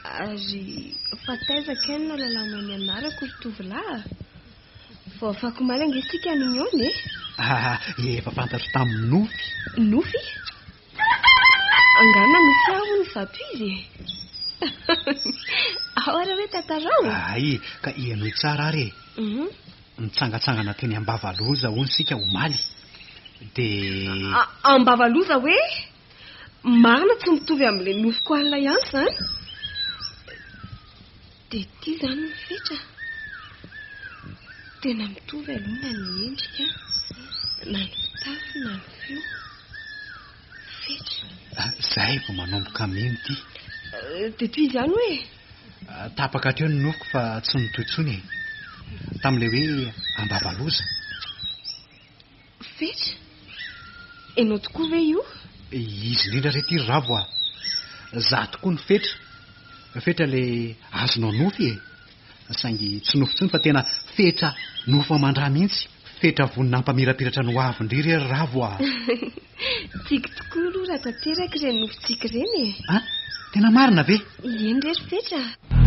Ary fa taiza kay no nahalalanao ny anarako ry tovolahy a? Vao afakomaly ange isika no nihaona e! Ah, efa fantatro tamin'ny nofy. Nofy? Angaha nanofy ahy hono izato izy e? Ao ary hoe tantarao? Hay, ka henoy tsara ary e. Nitsangantsangana teny Ambavaloza hono isika omaly. Dia. Ambavaloza hoe? Marina tsy mitovy amin'ilay nofiko alina ihany izany. Dia ity izany ny fetra. Tena mitovy aloha na ny endrika, na ny fitafy, na ny feo. Fetra. Izay vao manomboka mino ity. Dia toy izany hoe? Tapaka teo ny nofiko fa tsy nitohy intsony e. Tamin'ilay hoe ambavaloza. Fetra? Enao tokoa ve io? Izy indrindra re ity ry Ravo a! Za tokoa no Fetra. Fetra ilay azonao nofy e! Saingy tsy nofy intsony fa tena Fetra nofo aman-dra mihitsy. Fetra vonona hampamirapiratra ny hoavin-dry re ry Ravo a! Tiako tokoa aloha raha tanteraka ireny nofintsika ireny e! An? Tena marina ve? Eny re ry Fetra a!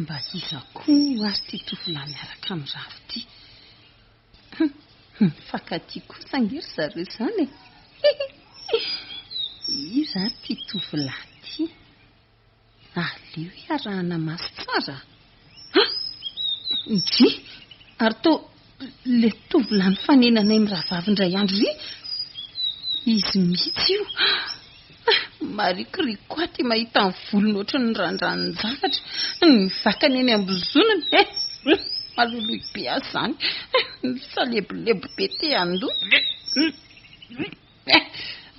Mba iza koa ary ity tovolahy miaraka amin'i Ravo ity? Hum, mifankatia kosa ange ry zareo izany e! Iza ary ity tovolahy ity? Aleo iarahana maso tsara a! Ndry! Ary toa ilay tovolahy nifanenanay mirahavavy indray andro iry? Izy mihitsy io! Marikoriko ahy ity mahita ny volony ohatran'ny randranin-javatra, ny vakany eny am-bozonany eh! Maloloy be azy izany, misalebolebo be te handoa.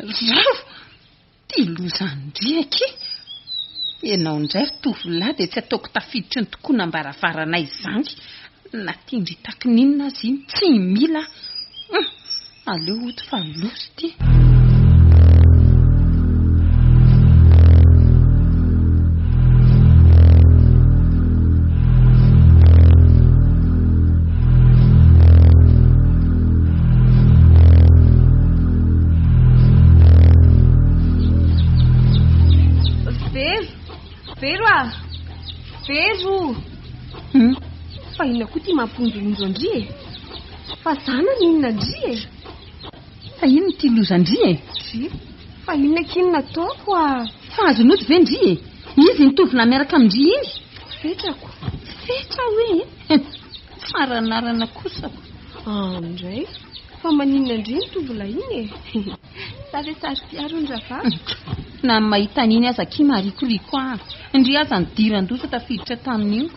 Ravo! Ty lozan-dry akia! Ianao indray ry tovolahy dia tsy ataoko tafiditry ny tokonam-baravaranay izany. Na tian-dry takininona aza iny, tsy mila aho. Hum! Aleo hody fa loza ity. Vero! Vero ah! Vero! Hmm? Fa inona koa ity mampihonjohonjo an-dry e? Fa za naninona an-dry e? Fa inona ity loza an-dry e? Dry, fa inona akia no nataoko ah? Fa azon'ody ve ndry e? Izy iny tovolahy miaraka amin-dry iny? Fetrako. Fetra hoe? Tsara anarana kosa. Andray, fa maninona ndry iny tovolahy iny e? Sa ve saro-piaro ny rahavavy? Na ny mahita an'iny aza akia marikoriko ahy. Ndry aza nidiran-doza tafiditra tamin'io.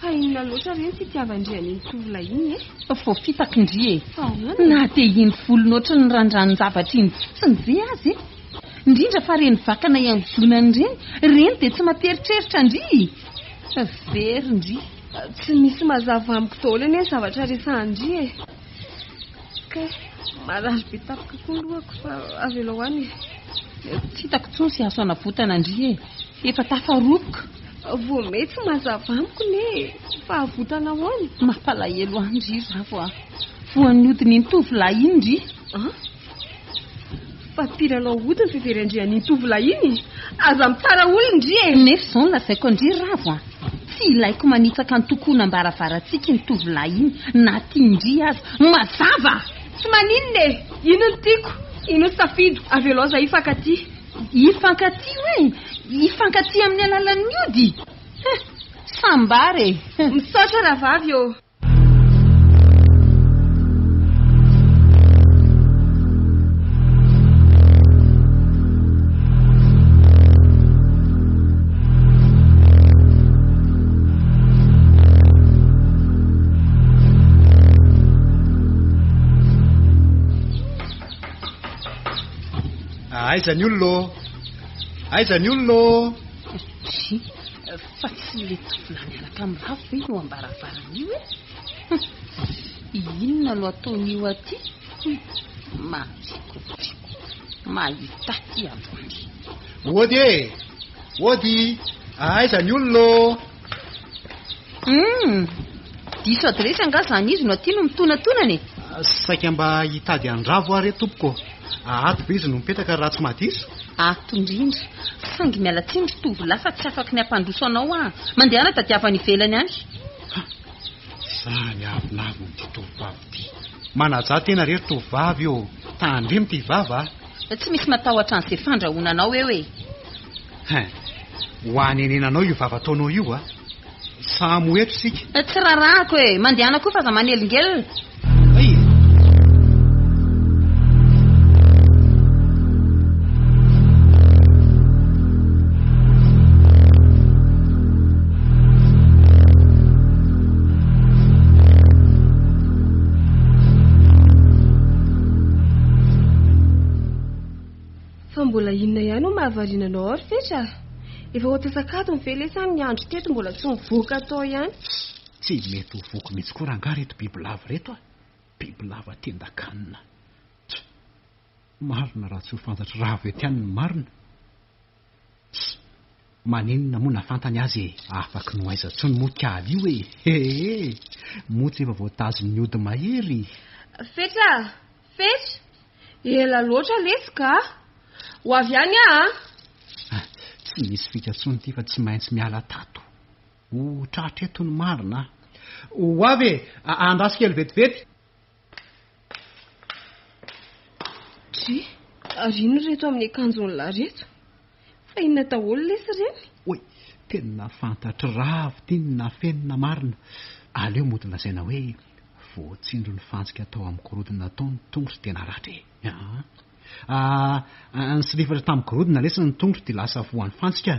Fa inona loatra re no tsy itiavan-dry an'iny tovolahy iny e? Voafitaka ndry e! Fa ahoana e? Na dia iny volony ohatry ny randran-javatra iny fotsiny ve aza e? Indrindra fa ireny vakana iangonany ireny, ireny dia tsy mampieritreritra ndry! Very ndry! Tsy misy mazava amiko daholo anie ny zavatra resahan-dry e! Kay, marary be tampoka koa ny lohako fa avelao any e! Tsy hitako intsony izay azo hanavotana an-dry e! Efa tafaroboka! Vao may tsy mazava amiko ne fa avotana ahoana? Mampalahelo ahy ndry Ravo a! Voan'ny hodin'iny tovolahy iny ndry! An? Fa mpilalao ody ny fiverin-dry an'iny tovolahy iny? Aza mitsara olona ndry e! Nefa izao no lazaiko an-dry Ravo a! Tsy ilaiko manitsaka ny tokonam-baravarantsika iny tovolahy iny na tian-dry aza. Mazava! Tsy maninona e! Iny no tiako, iny no safidiko, avelao izahay hifankatia. Hifankatia hoe? Hifankatia amin'ny alalan'ny ody? Huh! Sambara e! Misaotra rahavavy ô! Aiza ny olona ô? Aiza ny olona ô? Dry, fa tsy ilay tovolahy miaraka amin'i Ravo ve io am-baravarana io e? Hum, inona no ataon'io aty? Hum, maharikoriko, mahita aty androany. Ody e! Ody! Aiza ny olona ô? Hum, diso adiresy angaha izany izy no aty no mitonatonana e? Saika mba hitady an-dRavo aho re tompoko ô. Ato ve izy no mipetraka raha tsy mahadiso? Ato indrindra. Saingy miala tsiny ry tovolahy fa tsy afaky ny hampandroso anao aho. Mandehana tadiavo any ivelany any. Ha! Izany avonavona ity tovovavy ity. Manajà tena re ry tovovavy ô. Tandremo ity vava a. Tsy misy matahotra an'izay fandrahonanao eo e. Hein! Ho anenenanao io vava ataonao io a! Samy ho eto isika. Tsy raharahako e! Mandehana koa fa aza manelingelina. Hay e! Fa mbola inona ihany no mahavariana anao ao ry Fetra a? Efa ho antsasak'adiny ve lesy any ny andro teto mbola tsy nivoaka tao ihany? Tsy mety ho voky mihitsy koa rangaha ireto bibilava ireto a! Bibilava tendan-kanina. Tch! Marina raha tsy ho fantatr'i Ravo eto ihany ny marina. Tch! Maninona moa na fantany aza e! Afaky ny ho aiza tsony moa kally io e! Heheh! Moa tsy efa voatazon'ny ody mahery? Fetra a! Fetra! Ela loatra lesy ka! Ho avy ihany aho a! Tsy misy fika intsony ity fa tsy maintsy miala tato. Ho tratra eto ny marina a! Ho avy e! Andraso kely vetivety. Dry, ary inona ireto amin'ny akanjon'lah ireto? Fa inona daholo lesy ireny? Oay! Tena fantatr'i Ravo ity ny nafenina marina. Aleo mody lazaina hoe voatsindron'ny fantsika tao amin'ny gorodona tao ny tongotro dia naratra e! Aa! Nisilifatra tamin'ny gorodona lesy ny tongotro dia lasa voan'ny fantsika.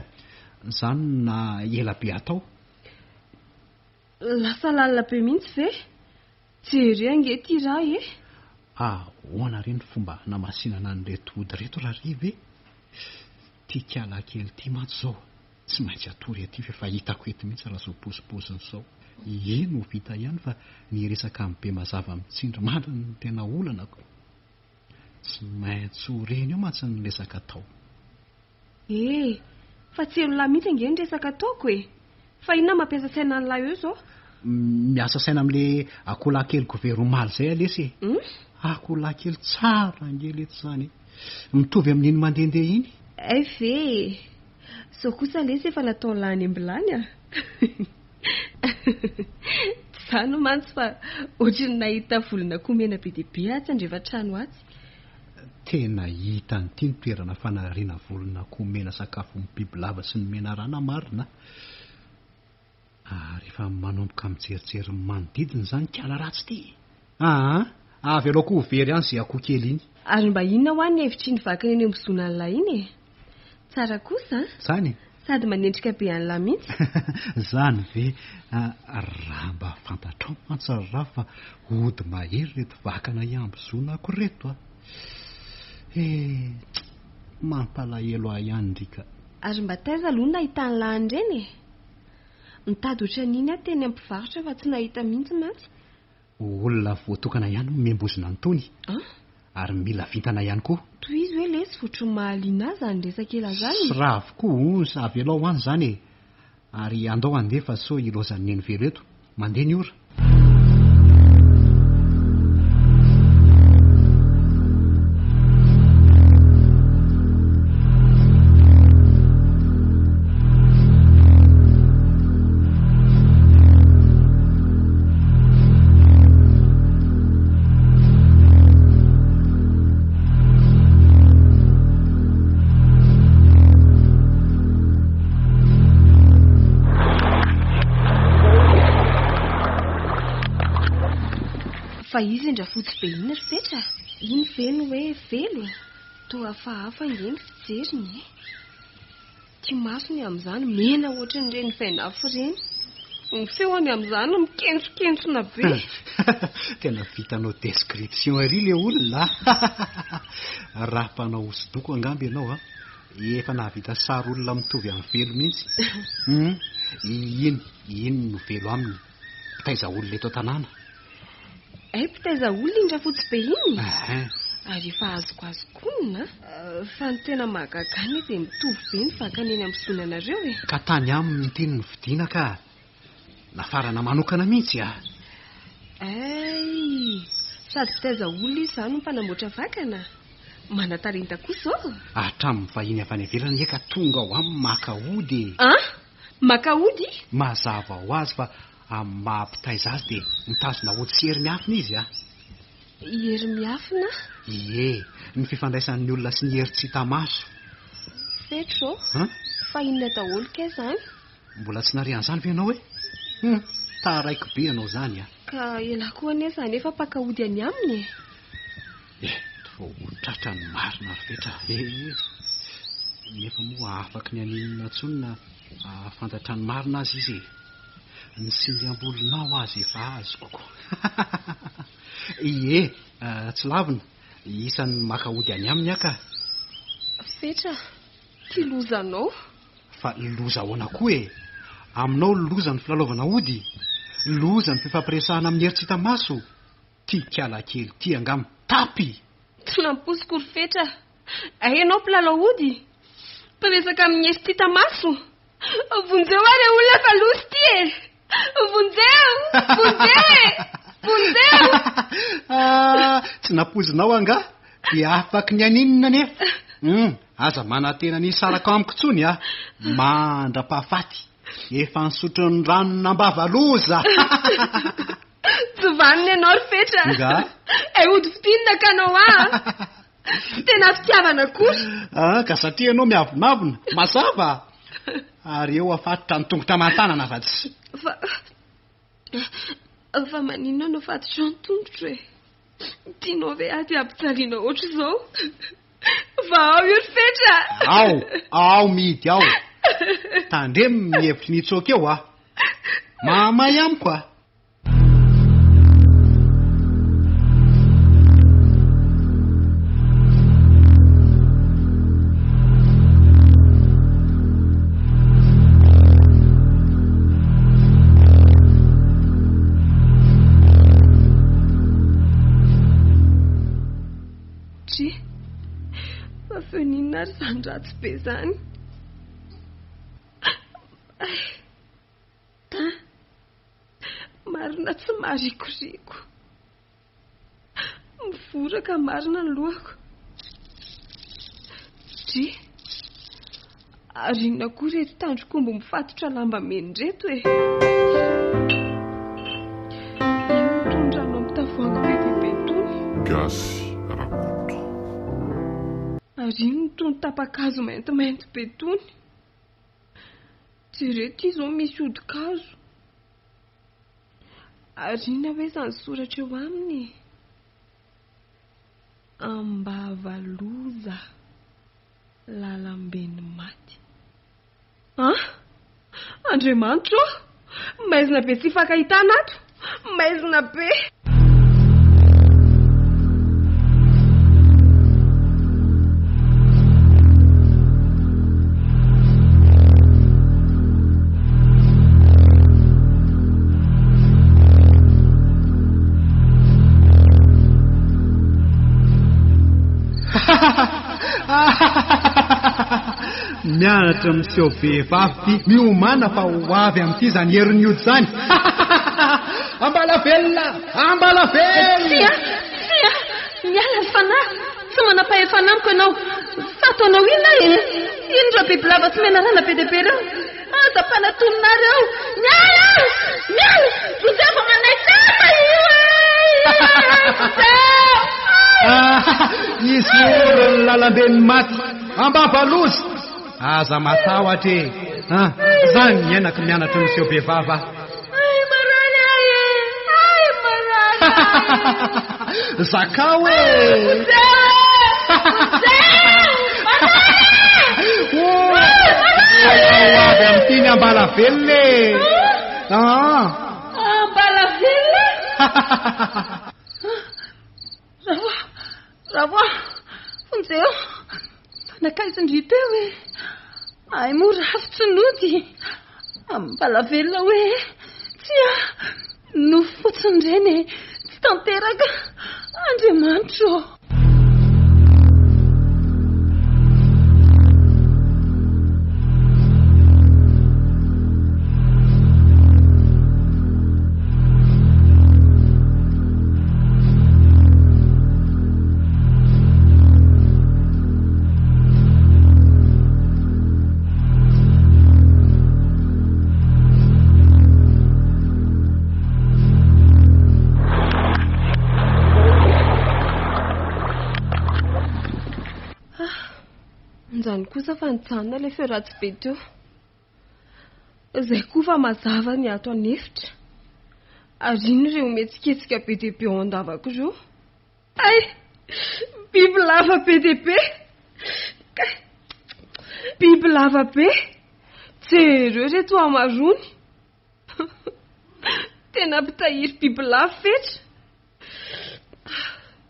Izany no naha ela be ahy tao. Lasa lalina be mihitsy ve? Jereo ange ity ra e! Ahoana re ny fomba hanamasinana an'ireto ody ireto Rariva e? Ity kiala kely ity mantsy izao tsy maintsy hatory aty fa efa hitako eto mihitsy raha izao pozipozin'izao. Eny ho vita ihany fa ny resaka amin'ny Bemazava amin'ny tsindrimandry no tena olana ko. Tsy maintsy ho reny eo mantsy ny resaka atao. Eh! Fa tsy henon'lah mihitsy ange ny resaka ataoko e! Fa inona mampiasa saina an'lah eo izao? Miasa saina amin'le akoholahy kely govery omaly izay aho lesy e! Akoholahy kely tsara ange letsy izany e! Mitovy amin'iny mandehandeha iny. Hay ve e! Izao kosa lesy efa nataon'lah any am-bilany a! Tsy izany mantsy fa ohatry ny nahita volon'akoho mena be dia be atsy andrevan-trano atsy. Tena hita an'ity ny toerana fanariana volon'akoho mena sakafon'ny bibilava sy ny menarana marina a! Ary efa manomboka mijerijery ny manodidina izany kala ratsy ity e! Aa! Avelao koa ho very any izay akoho kely iny. Ary mba inona hoa ny hevitr'iny vakana eny ambozonan'lah iny e? Tsara kosa an! Zany e? Sady manendrika be an'lah mihitsy. Zany ve? Raha mba fantatrao mantsy ry Ravo fa ody mahery ireto vakana iambozonako ireto a! He! Mampalahelo ahy ihany ndry ka. Ary mba taiza aloha no nahitan'lah an'ireny e? Nitady ohatran'iny aho teny amin'ny mpivarotra fa tsy nahita mihitsy mantsy. Olona voatokana ihany no miambozona an'itony. An? Ary mila vintana ihany koa. Tohizo hoe lesy votry ny mahaliana ahy izany resaka ela izany e. Sy ravo koa ouz avelao ho any izany e. Ary andao handeha fa sao ilaozan'i Neny velo eto. Mandeha ny ora. Fa iza iny rafotsy be iny ry Fetra? Iny ve no hoe velo? Toa hafahafa ange ny fijeriny e! Ty masony amin'izany mena ohatran'ireny vainafo ireny. Ny feony amin'izany mikentsokentsona be. Tena vitanao description ery le olona a! Raha mpanao hosodoko angamba ianao a, efa nahavita sary olona mitovy amin'i Velo mihitsy. Hum, iny, iny no Velo aminy. Mpitaiza olona eto an-tanàna. Hay mpitaiza olona iny rafotsy be iny? Ehe. Ary efa azoko azoko onona a. Fa ny tena mahagaga ahy anie dia mitovy be ny vakany eny amin'ny zonanareo e. Ka tany aminy ity no novidiana ka. Nafarana manokana mihitsy a. Hay! Sady mpitaiza olona izy izany no mpanamboatra vakana? Manan-talenta koa izao. Hatramin'ny vahiny avy any ivelany anie ka tonga ao aminy maka ody e. An! Maka ody? Mazava ho azy fa Amin'ny maha mpitaiza azy dia mitazona ody sy hery miafina izy a! Hery miafina? Ie, ny fifandraisan'ny olona sy ny hery tsy hita maso. Fetro ô! An? Fa inona daholo kay izany? Mbola tsy nare an'izany ve ianao e? Hum, taraiky be ianao izany a! Ka elah koa anie izany efa mpaka ody any aminy e! Eh, vao ho tratra ny marina ry Fetra e! Nefa moa afaky ny haninona intsony na hahafantatra ny marina aza izy e! Ny singam-bolonao aza efa azoko ko. Ie, tsy lavina, isan'ny maka ody any aminy aho ka. Fetra, ty lozanao. Fa loza ahoana koa e? Aminao loza ny filalaovana ody? Loza ny fifampiresahana amin'ny hery tsy hita maso? Ty kala kely ty angaha mitapy! Tsy nampoiziko ry Fetra. Hay ianao mpilalao ody? Mpiresaka amin'ny hery tsy hita maso? Vonjeo aho re olona fa loza ity e! Vonjeo! Vonjeo e! Vonjeo! Ah, tsy nampoizinao angaha? Dia afaky ny haninona anefa? Hum, aza manantena ny hisaraka amiko intsony ah! Mandra-pahafaty. Efa nisotro ny ranon'Ambavaloza! Tsy vanona ianao ry Fetra. Nga? Hay ody fitia no nakanao ahy a! Tsy tena fitiavana akory. Ah, ka satria ianao miavonavona. Mazava! Ary eo afatotra ny tongotra aman-tanana fa tsy. Fa fa maninona no afatotrao ny tongotro e? Tianao ve aho dia ampijaliana ohatr'izao? Vahao io ry Fetra! Ao, ao mihidy ao. Tandremo ny hevitry ny hitsoaka eo ah. Mahamay amiko ah. Dry, fa feon'inona ary izany ratsy be izany? Ay, ta, marina tsy maharikoriko. Mivoraka marina ny lohako. Dry, ary inona koa ireto tandrok'omby mifatotra lamba mena ireto e? Inona itony rano amin'ny tavoahangy be dia be itony? Gasy Rakoto. Ary inona itony tapa-kazo maintimainty be itony? Jereo ity izao misy hodi-kazo. Ary inona hoe izany soratra eo aminy e? Ambava loza, lalamben'ny maty. An! Andriamanitra ô! Maizina be tsy ifankahitana ato! Maizina be! Mianatra miseho vehivavy ity, miomàna fa ho avy amin'ity izany herin'ny ody izany. Ambalavelona! Ambalavelona! Tsia! Tsia! Miala ny fanahy! Tsy manam-pahefana amiko ianao! Fa ataonao inona e? Inona ireo bibilava sy menarana be dia be ireo? Aza mpanatony nareo! Miala! Miala! Vonjeo vao manaitra io e! Vonjeo! Izy ny lalamben'ny maty! Ambavaloza! Aza matahotra e! Ah, zany ny ainako mianatra miseho be vava. Ay marary ahy e! Ay marary ahy! Zakao e! Vonjeo e! Vonjeo! Marary e! Oh! Avy amin'ity ny ambalavelona e! Ah! Ambalavelona? Ravo, Ravo, vonjeo! Fa nankaiza ndry teo e? Ay moa Ravo tsy nody. Ambalavelona hoe tsia, nofy fotsiny ireny e, tsy tanteraka. Andriamanitro ô! Izany kosa fa nijanona ilay feo ratsy be teo. Izay koa fa mazava ny ato an'efitra. Ary inona ireo mihetsiketsika be dia be ao an-davako ireo? Hay! Biby lava be dia be! Kay! Biby lava be! Jereo ireto hamaroany! Tena mpitahiry bibilava Fetra!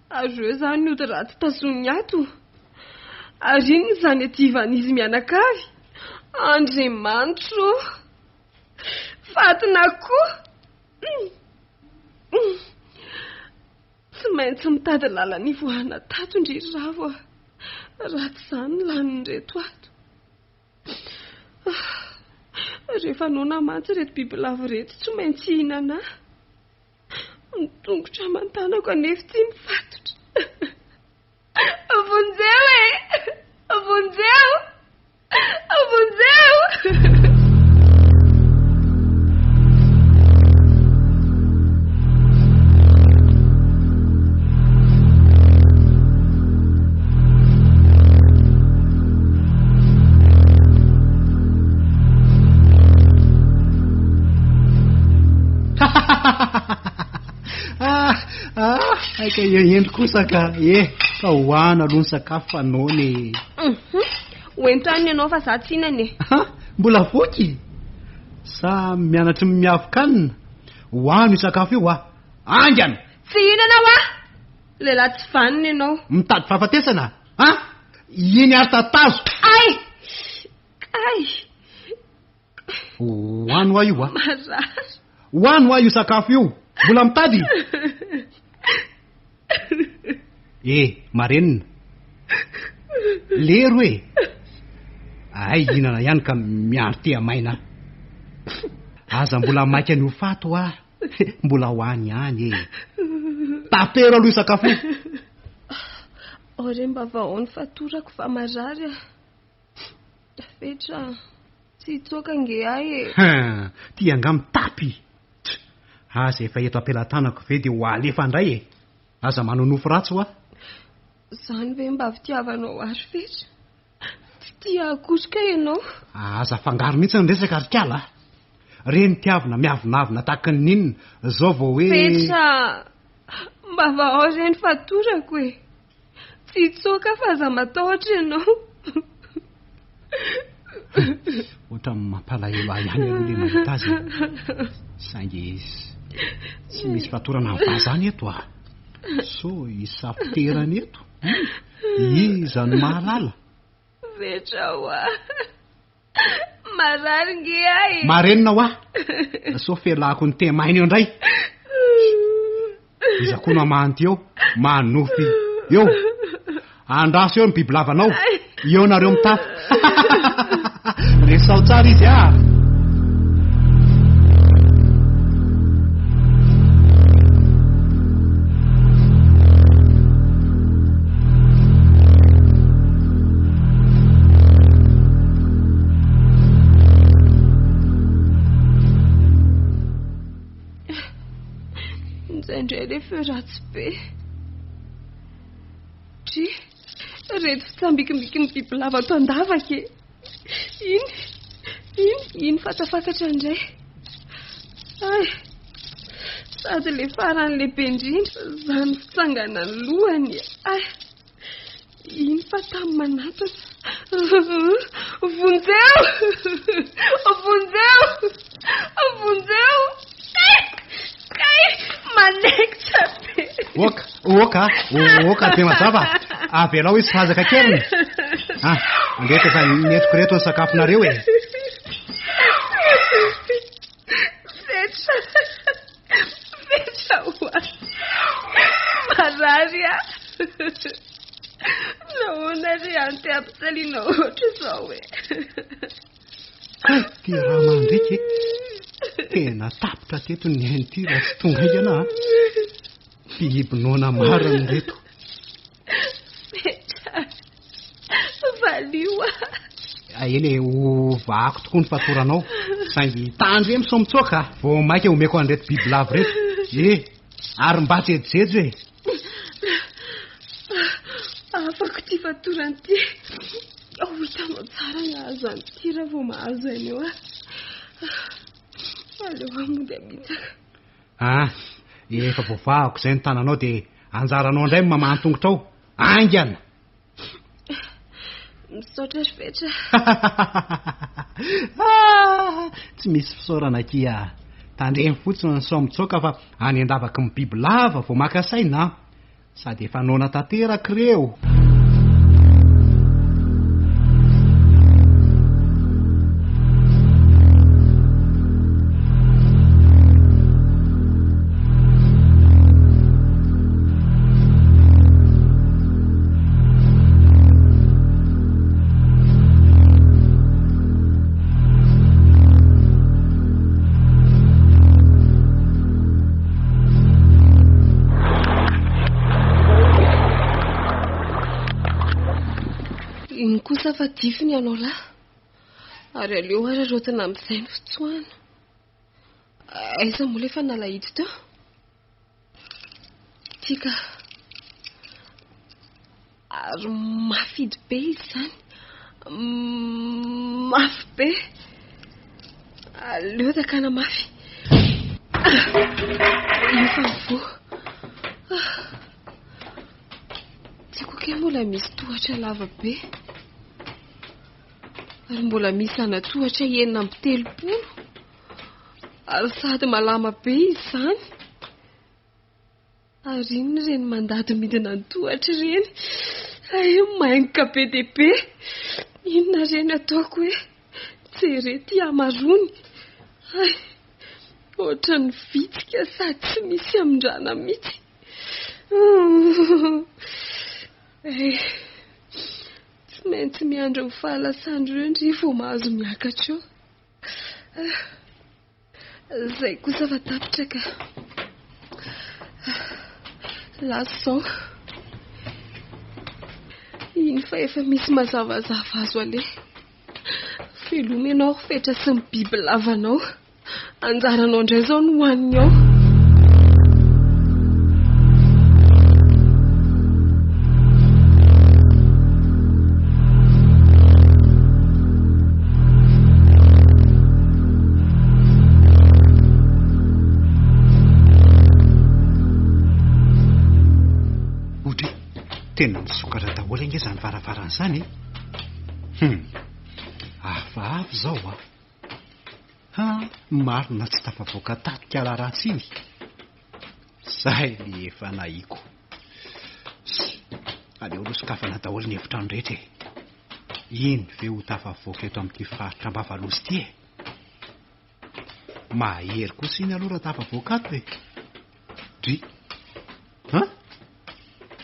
Ary ireo izany ody ratsy tazoniny ato. Ary inona izany adivan'izy mianakavy? Andriamanitro ô! Fatin'akoho! Tsy maintsy mitady lalana hivoahana tato ndry ry Ravo a! Raha tsy izany lanin'ireto ato. Rehefa noana mantsy ireto bibilava ireto tsy maintsy hihinana ahy. Ny tongotra aman-tanako anefa tsy mifatotra. Vonjeo e! Vonjeo! Vonjeo! Ah, ah, aika hendry kosa ka. Eh, ka hohana aloha ny sakafo fa noana e. Mhm. Hoento any ianao fa za tsy hinana e. Ha, mbola voky? Sa mianatry ny miavokanina? Hohano io sakafo io ah. Haingana! Tsy hihinana aho ah! Lehilahy tsy vanona ianao. Mitady fahafatesana? Ha? Iny ary tatazo! Ay! Kay! Hohano aho io ah. Marary. Hohano aho io sakafo io. Mbola mitady? Eh, marenina. Lero e. Ay, hihinana ihany ka miandry tehamaina. Aza mbola maika ny ho faty hoa. Mbola ho any ihany e. Tapero aloha io sakafo io. Ao re mba vahao ny fatorako fa marary ah. Fetra, tsy hitsoaka ange ahy e. Hein, ty angaha mitapy. Tch, aza efa eto am-pelatanako ve dia ho alefa indray e. Aza manao nofy ratsy hoa. Izany ve mba fitiavanao ahy ry Fetra? Tsy tia ahy akory kay ianao. Aza afangaro mihitsy ny resaka ry kala a. Reny tiavina miavonavona tahaka ny inona, zao vao hoe. Fetra, mba vahao re ny fatorako e. Tsy hitsoaka fa aza matahotra ianao. Ohatran'ny mampalahelo ahy ihany aloha ilay mahita azy e. Saingy tsy misy fatorana mivaha izany eto ah. Sao hisafoterana eto. Iza no mahalala? Fetra hoa. Marary nge ahy e. Marenina hoa. Sao felako ny temaina eo indray. Iza koa no hamahanty eo? Manofy eo. Andraso eo ny bibilavanao. Eo nareo mitafy. Resaho tsara izy ah. Indraindray ilay feo ratsy be. Dry, ireto fitsambikimbikin'ny bibilava ato an-davaka e. Iny, iny, iny fa tafakatra indray. Hay, sady ilay farany lehibe indrindra, izany fitsanganan'ny lohany. Hay, iny fa tamy manatona. Vonjeo! Vonjeo! Vonjeo! Kay! Kay! Manaikitra be! Oka, oka, oka, be mazava. Avelao izy hazaka keriny. Ah, andeha efa nentiko ireto ny sakafonareo e. Fetra, fetra hoa. Marary aho. Nahoana ry any te hampijaliana ohatr'izao e? Kay ty raha mandriaka e. Tena tapitra teto ny ainy ity raha tsy tonga haingana a. Biby noana marina ireto. Fetra, valio aho. Ah, eny e, hovahako tokoa ny fatoranao. Saingy tandremo sao mitsoaka. Vao mainka omeko an'ireto bibilava ireto. E, ary mba jejojejo e. Afako ity fatorana ity. Ho hitanao tsara ny hahazo an'ity raha vao mahazo aina eo aho. Aleo aho mody hamitsaka. Ah, efa voavahako izay ny tananao dia anjaranao indray ny mamaha ny tongotrao. Haingana! Misaotra ry Fetra. Ah, tsy misy fisaorana akia. Tandremo fotsiny sao mitsoaka fa any an-davaky ny bibilava vao maka saina an. Sady efa noana tanteraka ireo. Iny kosa fa dify ny anao lahy. Ary aleo araraotina amin'izay ny fitsoahana. Aiza moa ilay fanalahidy teo? Ity ka. Ary mafy hidy be izy izany. Mafy be. Aleo dakana mafy. Efa mivoha. Tiako kay mbola misy tohatra lava be. Ary mbola misy zana-tohatra 36. Ary sady malama be izy izany. Ary inona ireny mandady midina ny tohatra ireny? Hay maingoka be dia be. Inona re no ataoko hoe jere ity hamaroany. Hay, ohatran'ny vitsika sady tsy misy hamindrana mihitsy. Hay, tsy maintsy miandry ny fahalasan'ireo ndry vao mahazo miakatra eo. Zay kosa fa tapitra ka. Lasa izao. Iny fa efa misy mazavazava azo aleha. Veloma ianao ry Fetra sy ny biby lavanao. Anjaranao indray izao no hohaniny ao. Tena misokatra daholo ange izany varavarana izany e. Hum. Hafahafa izao a. Ha, marina tsy tafavoaka tato kala ratsy iny. Zay le efa nahiko. Aleo aloha sokafana daholo ny efitrano rehetra e. Iny ve ho tafavoaka eto amin'ity faritra Ambavaloza ity e? Mahery kosa iny aloha raha tafavoaka ato e. Dry. Ha?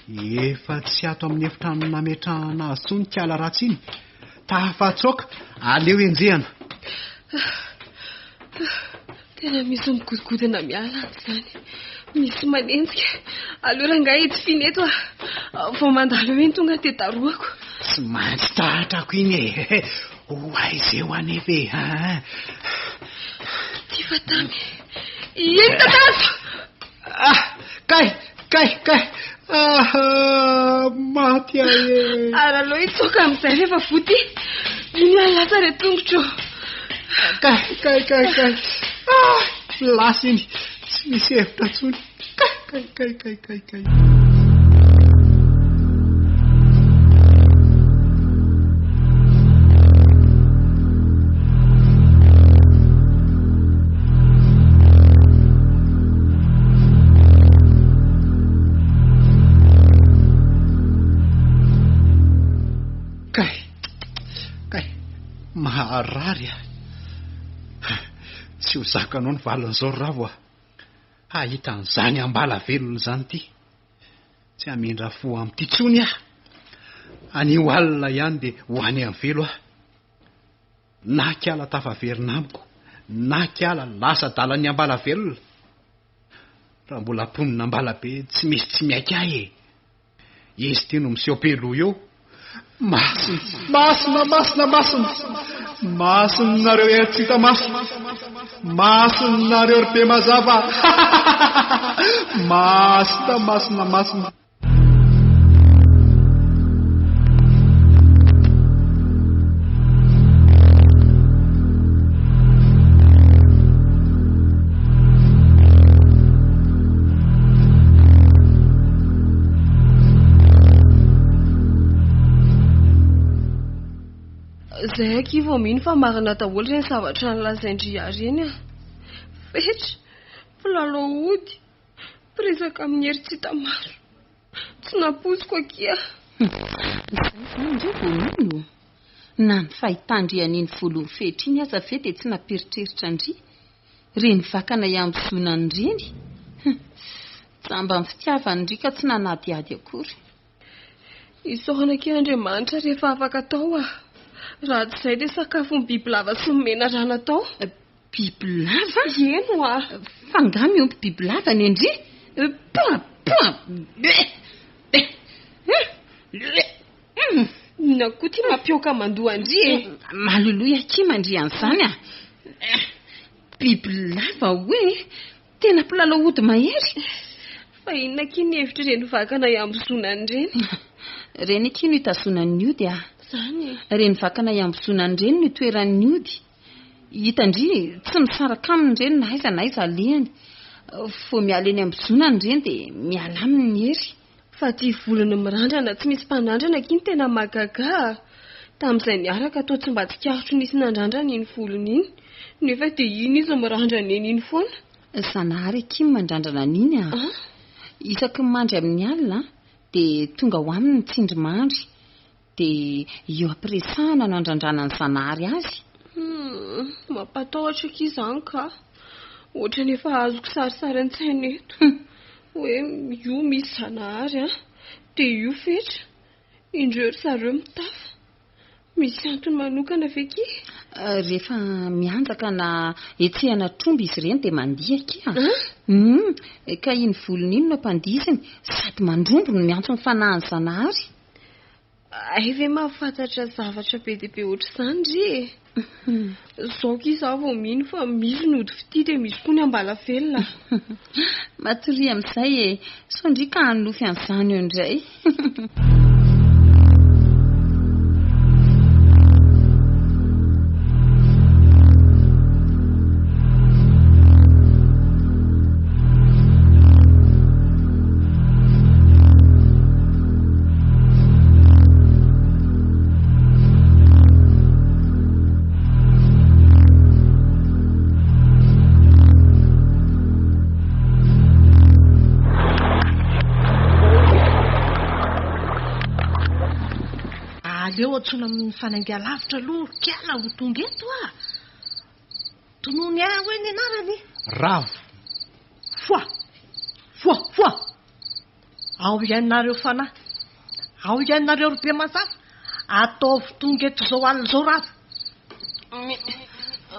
Efa tsy ato amin'ny efitrano nametrahana azy intsony kala ratsy iny. Tafatsoaka, aleo enjehana. Tena misy migodogodona miala any izany. Misy manenjika. Aleo rangahy hitsifiana eto ah. Vao mandalo eo iny tonga dia darohako. Tsy maintsy tratrako iny e. Ho aiza eo anefa e. Ty fa tamy. Iny tatazo! Ah, kay, kay, kay. Ah, maty aho e. Ary aleo hitsoaka amin'izay rehefa voa ty. Iny aho lasa re tongotro. Kay, kay, kay, kay. Ah, lasa iny. Tsy misy hevitra intsony. Kay, kay, kay, kay, kay, kay. Kay, kay, maharary ah. Tsy ho zakanao ny valin'izao ry Ravo ah. Hahita an'izany ambala velona izany ity. Tsy hamindra fo amin'ity intsony aho. Anio alina ihany dia ho any amin'ny velo aho. Na kiala tafaverina amiko, na kiala lasa adalan'ny ambala velona. Raha mbola mponina ambalabe tsy misy tsy miaiky ahy e. Izy ity no miseho be loha eo. Masina, masina, masina, masina. Masina nareo hery tsy hita maso. Masina nareo ry be mazava. Masina, masina, masina. Zay akia vao mino fa marina daholo ireny zavatra nolazain-dry Ary ireny ah. Fetra, mpilalao ody, mpiresaka amin'ny hery tsy hita maso. Tsy nampoiziko akia. Izay ve ndry vao mino? Na ny fahitan-dry an'iny volon'i Fetra iny aza ve dia tsy nampieritreritra an-dry? Ireny vakana iambozonany ireny? Hum! Jamba ny fitiavany ndry ka tsy nanadihady akory. Isaorana akia Andriamanitra rehefa afaka tao ah! Raha tsy izay dia sakafon'ny bibilava sy ny menarana tao. Bibilava? Eny hoa! Fa angaha miompy bibilava ny an-dry? Pah! Pah! Be! Be! Be! Inona koa ity mampioka mandoa an-dry e? Maloloy akia mandry an'izany ah! Bibilava hoe? Tena mpilalao ody mahery! Fa inona akia ny hevitr'ireny vakana iambozonana ireny? Ireny akia no itazonan'ny ody ah! Izany e? Ireny vakana iambozonana ireny no itoeran'ny ody. Hitan-dry, tsy misaraka aminy ireny na aiza na aiza alehany. Vao miala eny ambozonana ireny dia miala aminy ny hery. Fa ity volony mirandrana tsy misy mpanandrana akia no tena mahagaga a! Tamin'izay niaraka toa tsy mba tsikaritro nisy nandrandrana iny volony iny, nefa dia iny izy mirandrana eny iny foana. Zanahary akia no mandrandrana an'iny a! Isaky ny mandry amin'ny alina dia tonga ao aminy ny tsindrimandry. Dia eo am-piresahana no andrandranan'i Zanahary azy? Humm, mampatahotra akia izany ka! Ohatran'ny efa azoko sarisary an-tsaina eto. Hoe io misy Zanahary an, dia io Fetra. Indreo ry zareo mitafa. Misy antony manokana ve kia? Rehefa mianjaka na hetsehana tromba izy ireny dia mandihy akia. Humm, ka iny volony iny no ampandihiziny, sady mandrombo no miantso ny fanahin'i Zanahary. Hay ve mahafantatra zavatra be dia be ohatr'izany ry e! Zao ki izaho vao mino fa misy ny ody fitia dia misy koa ny ambala velona. Matoria amin'izay e! Sao ndry ka hanonofy an'izany eo indray. Aleo antsoina amin'ny fanainga lavitra aloha ry kiala ho tonga eto ah! Tonony ahy hoe ny anarany? Ravo. Foa! Foa! Foa! Ao ianareo fanahy! Ao ianareo ry Bemazafa! Ataovy tonga eto izao alina izao Ravo!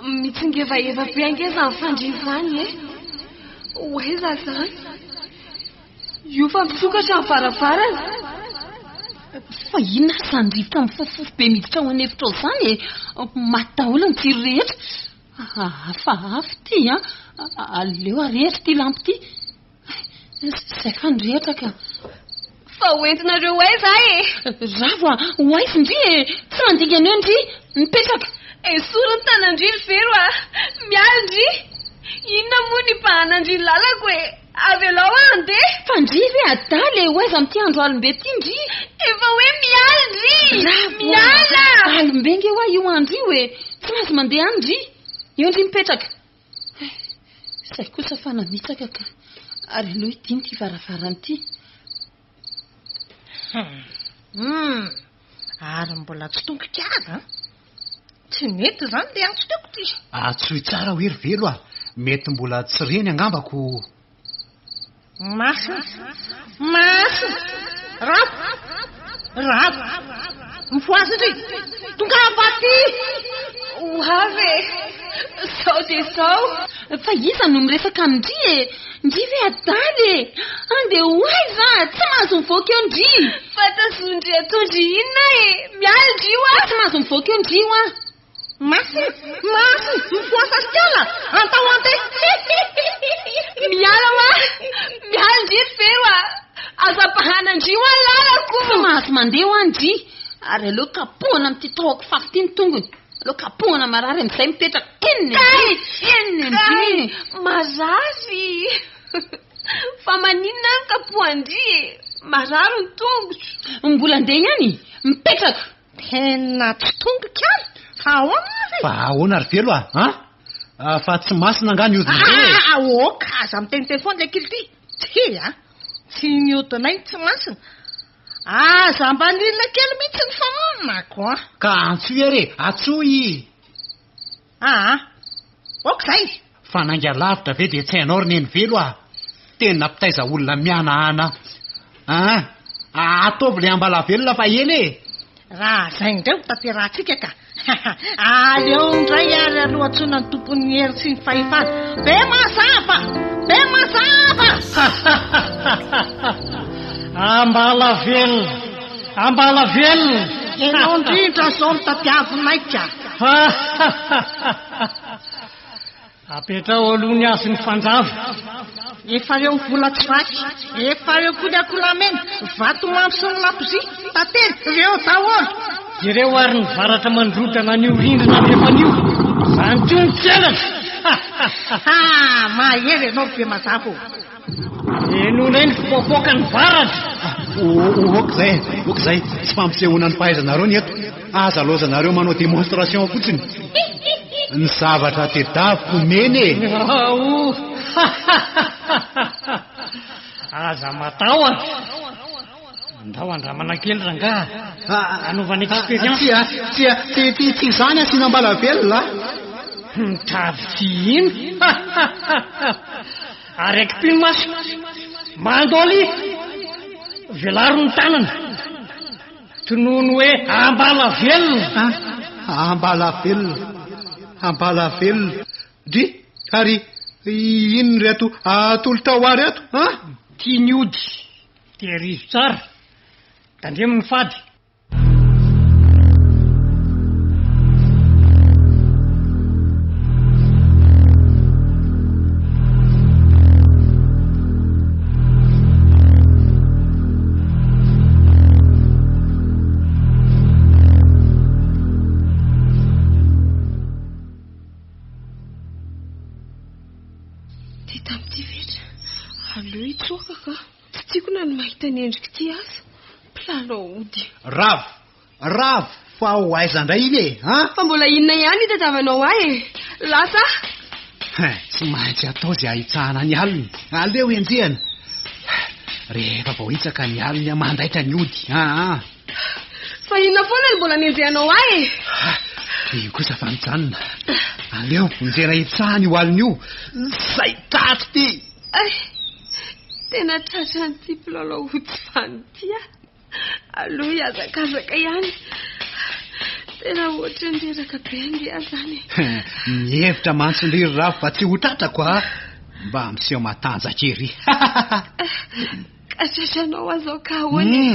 Mitsingevaheva be ange izany fandriana izany e! Ho aiza izany? Io fa misokatra ny varavarana. Fa inona ary izany rivotra mifofofofo be miditra ao an'efitra ao izany e? Maty daholo ny jiro rehetra. Hafahafa ity an! Aleo arehitra ity lampy ity. Izay fa nirehitra ka. Fa ho entinareo ho aiza aho e? Ravo a, ho aiza ndry e? Tsy mandingana eo ndry. Mipetraka. Esory ny tanan-dry ry Vero a! Miala ndry! Inona moa ny ibahanan-dry ny lalako e? Avelao aho handeha! Fa ndry ve adala e? Ho aiza amin'ity andro alim-be ity ndry? Efa hoe miala ndry! Ravo a! Miala! Alim-be nge hoa io andro io e! Tsy mahazo mandeha any ndry! Eo ndry mipetraka. Izay kosa fa namitsaka ka. Ary aleo hidiana ity varavarana ity. Hum, ary mbola tsy tonga kala an. Tsy nety izany ilay antso teoko ty. Antsoy tsara hoe ry Velo a! Mety mbola tsy reny angamba ko. Masina! Masina! Ravo! Ravo! Mifohaza ndry! Tongava aty! Ho avy e! Zao dia zao! Fa iza no miresaka amin-dry e? Ndry ve adala e? Andeha ho aiza? Tsy mahazo mivoaka eo ndry! Fa tazon-dry atondry inona e? Miala ndry hoa! Tsy mahazo mivoaka eo ndry hoa! Masina! Masina! Mifohasa sy kiala! Antao andeha! Miala hoa! Miala ndry ry Vero a! Aza ampahana ndry hoa ny lalako! Tsy mahazo mandeha hoa ndry! Ary aleo kapohana amin'ity tahoko fafy ity ny tongony! Aleo kapohana marary amin'izay mipetraka! Enina ndry! Enina ndry! Marary! Fa maninona no kapohan-dry e? Marary ny tongotro! Mbola andeha ihany? Mipetraka! Tena tsy tonga kala! Fa ahoana ary? Fa ahoana ry Velo a? An? Fa tsy masina angaha ny hodinareo e? Ah, ok, aza miteniteny foana ilay kely ity. Tsia a! Tsy ny hodinay no tsy masina. Aza mba nilina kely mihitsy ny fananako a! Ka antsoy ary e! Antsoy! Aa! Ok zay! Fa nainga lavitra ve dia tsy hainao ry Nenivelo a! Tena mpitaiza olona mihanahana an! Ataovy ilay ambalavelona fa ela e! Raha zay indray ho tanterahantsika ka! Aleo indray ary aloha antsoina ny tompon'ny hery sy ny fahefana! Be mazava! Be mazava! Ambalavelona! Ambalavelona! Ianao indrindra izao no tadiavinay ka! Apetraho aloha ny hasin'ny fanjava. Efa eo ny vola tsy vaky, efa eo koa ny akolamena, vatomamy sy ny labozia, tantely, ireo daholo. Jereo ary ny varatra mandrodana an'io rindrina andrefana io. Izany koa ny tselatra. Ha, mahery ianao ry Bemazava ô. Henoinay ny fipoapoakan'ny varatra. Ok izay e, ok izay. Tsy fampisehoana ny fahaizanareo ny eto. Aza laozanareo manao démonstration fotsiny. Ny zavatra tedaviko omena e. Aoh! Aza matahotra. Andao andramana kely rangaha. Anaovana expérience. Tsia, tsia, tsy, tsy, tsy izany asiana ambalavelona a. Mitady tsy hino. Ary akipio ny maso. Mandolia. Velaro ny tanana. Tonony hoe ambalavelona. Ah, ambalavelona. Ambalavelona. Dry, ary inona ireto atolotrao ahy ireto, an? Tiany ody. Tehirizo tsara. Tandremo ny fady. Ty tamin'ity fetra, aleo hitsoaka ka. Tsy tiako na ny mahita ny endrik'ity aza. Mpilalao ody. Ravo! Ravo! Fa ho aiza indray iny e? An? Fa mbola inona ihany itadiavanao ahy e? Lasa aho! Hein, tsy maintsy atao izay ahitsahana ny aliny. Aleo enjehina. Rehefa voahitsaka ny aliny, mandaitra ny ody. Aa! Fa inona foana no mbola nenjehanao ahy e? Ah, io kosa fa mijanona. Aleo vonjena hitsahana io alina io. Zay tratry ity. Ay, tena tratran'ity mpilalao ody vanona ity aho. Aleo hihazakazaka ihany. Tena ohatran'ny reraka be ange aho izany e. Mihevitra mantsy ndry ry Ravo fa tsy ho tratrako a. Mba miseho matanjaka ery. Ka tratranao aho izao ka ahoana e?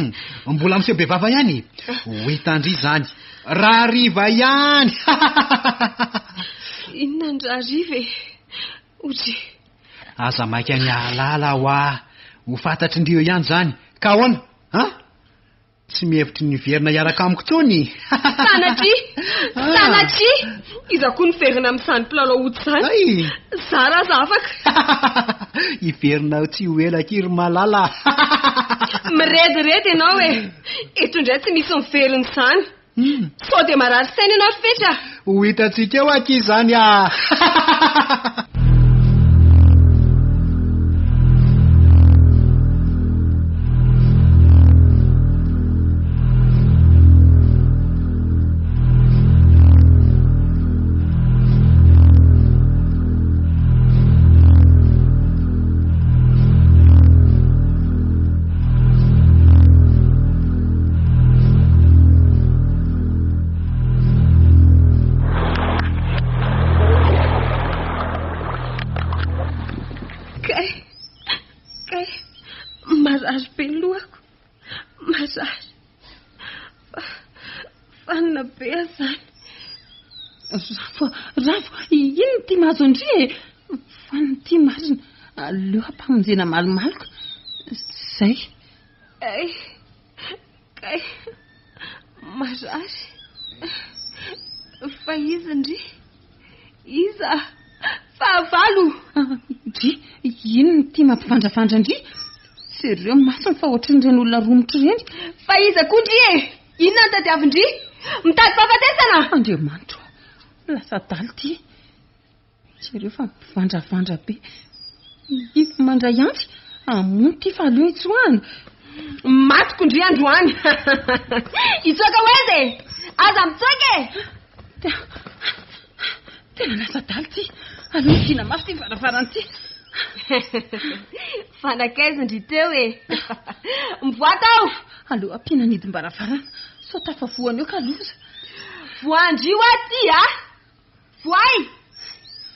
Hmm, mbola miseho be vava ihany. Ho hitan-dry izany. Rahariva ihany. Inona ny rahariva e? Odry. Aza maika ny hahalala hoa. Ho fantatry ndry eo ihany izany. Ka ahoana? An? Tsy mihevitry ny hiverina hiaraka amiko intsony? Sanatria! Sanatria! Iza koa niverina amin'izany mpilalao ody izany? Ay! Zara aza afaka. Hiverina tsy ho ela akia ry malala. Mirediredy ianao e! Eto indray tsy misy miverina izany. Sao dia marary saina ianao ry Fetra? Ho hitantsika eo akia izany ah! Kay, kay, marary be ny lohako, marary. Fanina be aho izany. Ravo, Ravo, inona ity mahazo an-dry e? Fanina ity marina. Aleo hampamonjena malomaloka. Izay. Kay, kay, marary. Fa iza ndry? Iza? Fahavalo! Ndry, inona ity mampivandravandra ndry? Jereo ny masony fa ohatran'ireny olona romotra ireny. Fa iza koa ndry e? Inona no tadiavin-dry? Mitady fahafatesana? Andriamanitro, lasa adala ity. Jereo fa mivandravandra be. Iny mandray antsy, hamono ity fa aleo hitsoahana. Matiko ndry androany. Hitsoaka ho aiza e? Aza mitsoaka e! Tena lasa adala ity. Aleo hidiana mafy ity varavarana ity. Fa nankaiza ndry teo e? Mivoaka aho! Aleo ampiana ny hidim-baravarana sao tafavohana eo ka loza. Voandry hoa ty a! Voay!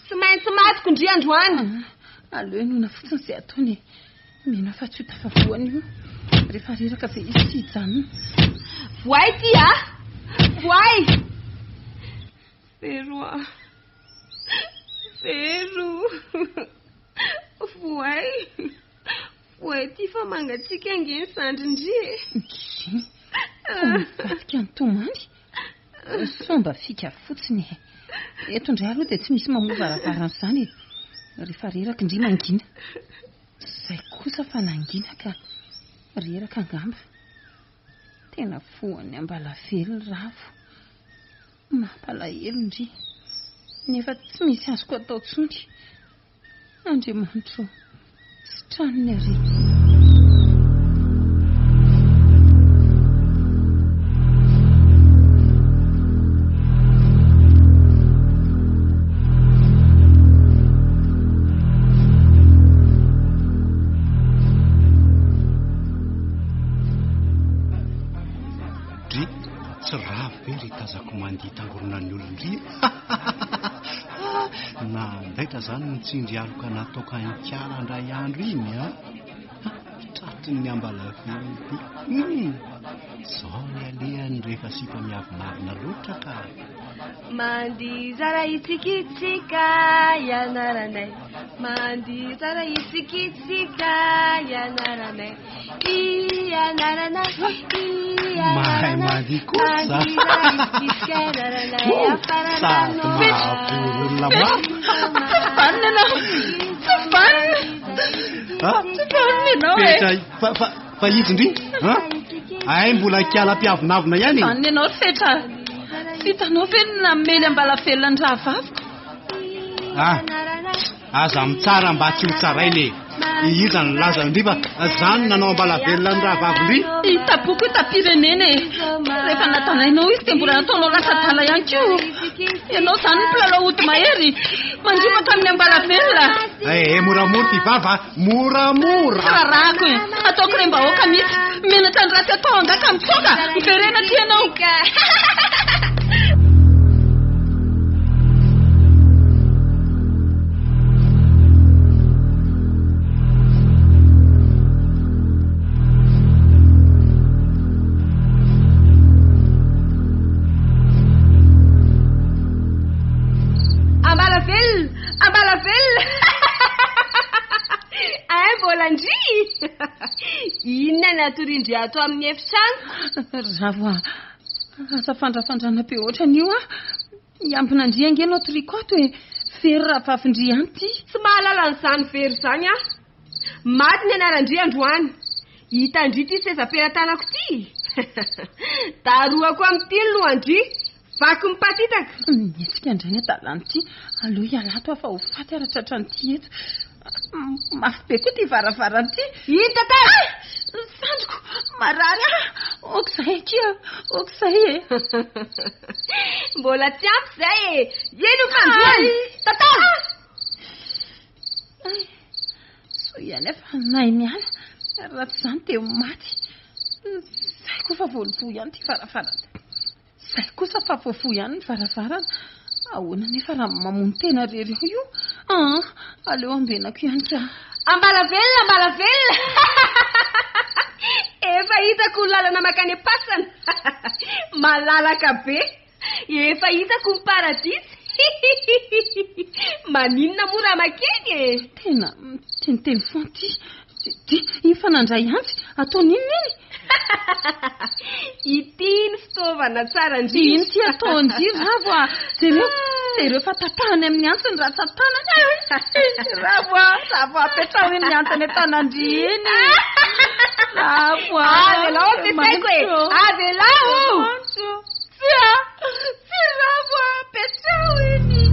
Tsy maintsy matiko ndry androany. Ah, aleo henoina fotsiny izay ataony e. Mino aho fa tsy ho tafavohana io. Rehefa reraka ve izy tsy hijanona. Voay ty a! Voay! Vero a! Vero! Voay! Voay ty fa mangatsiaka ange ny sandrin-dry e! Ndry! Fa mivadika ny tomany? Sao mba fika fotsiny e! Eto indray aloha dia tsy misy mamoha varavarana izany e! Rehefa reraka ndry mangina. Izay kosa fa nangina ka. Reraka angamba. Tena voan'ny ambalavelona Ravo. Mampalahelo ndry. Nefa tsy misy azoko atao intsony. Andriamanitro ô, sitrano ny aretiny. Dry, tsy ravo ve ry tazako mandihy tangoronan'ny olon-dry? Nandaitra zany ny tsindry aloka nataoko an'ikala indray andro iny a! Tratry ny ambalavelona ity. Hum! Zao ny alehany rehefa sipa miavonavona loatra ka. Mandizara hitsikitsika ianaranay Mandizara hitsikitsika ianaranay Ianaranay Mahay mandihy kosa. Sady mahavory olona maro. Tsy vanona ianao. Tsy vanona. Tsy vanona ianao e. Fetra, fa, fa, fa izy ndry? Ha? Ay mbola kiala mpiavonavona ihany e. Vanona ianao ry Fetra. Tsy hitanao ve ny namely ambalavelona ny rahavaviko? Ah, aza mitsara mba tsy ho tsaraina e. Iza no nilaza an-dry fa za no nanao ambalavelona ny rahavavin-dry? Hitaboko io tam-pirenena e! Rehefa nadalainao izy dia mbola nataonao lasa adala ihany koa. Ianao izany no mpilalao ody mahery, mandripaka amin'ny ambalavelona. Eh, moramora ity vava a! Moramora! Tsy raharahako e! Ataoko rem-bahoaka mihitsy. Menatra ny ratsy atao angaha ka mitsoaka? Miverena aty ianao. Ambalavelona! Ambalavelona! Ay, mbola ndry! Inona no atorindry ato amin'ny efitrano? Ravo a! Aza fandrafandrana be ohatran'io ah! Hiambina ndry ange no atoriako ato e! Very rahavavin-dry ihany ity. Tsy mahalala an'izany very izany aho. Maty ny anaran-dry androany. Hitan-dry ity seza pelatanako ity? Darohako amin'ity ny lohan-dry. Vaky mipatitaka. Mihetsika indray ny adalan'ity. Aleo hiala ato aho fa ho faty ary tratran'ity eto. Mafy be koa ity varavarana ity. Iny tantara! Ay! Sandriko! Marary aho! Aok'izay akia! Aok'izay e! Mbola tsy ampy izay e! Eny ho fandroany! Tantara! Ay! Soa ihany aho fa nahay niala. Raha tsy izany dia ho maty. Izay koa fa voalovoa ihany ity varavarana. Zay kosa fa voavoha ihany ny varavarana. Ahoana anefa raha mamono tena rery ao io? Aa, aleo ambenako ihany ka. Ambalavelona, ambalavelona! Efa hitako ny lalana mankany am-pasana. Malalaka be. Efa hitako ny paradisa. Maninona moa raha makeny e? Tena miteniteny foana ity. Dia iny fa nandray antsy, ataony inona iny? Ity ny fitaovana tsara indrindra. Ino ity ataon-dry Ravo a? Jereo, jereo fa tapahany amin'ny antsy ny ratsan-tanany. Ravo a, Ravo a, apetraho iny antsy any an-tanan-dry iny. Ravo a. Avelao ampiasaiko e. Avelao. Tsia, tsia Ravo a, apetraho iny.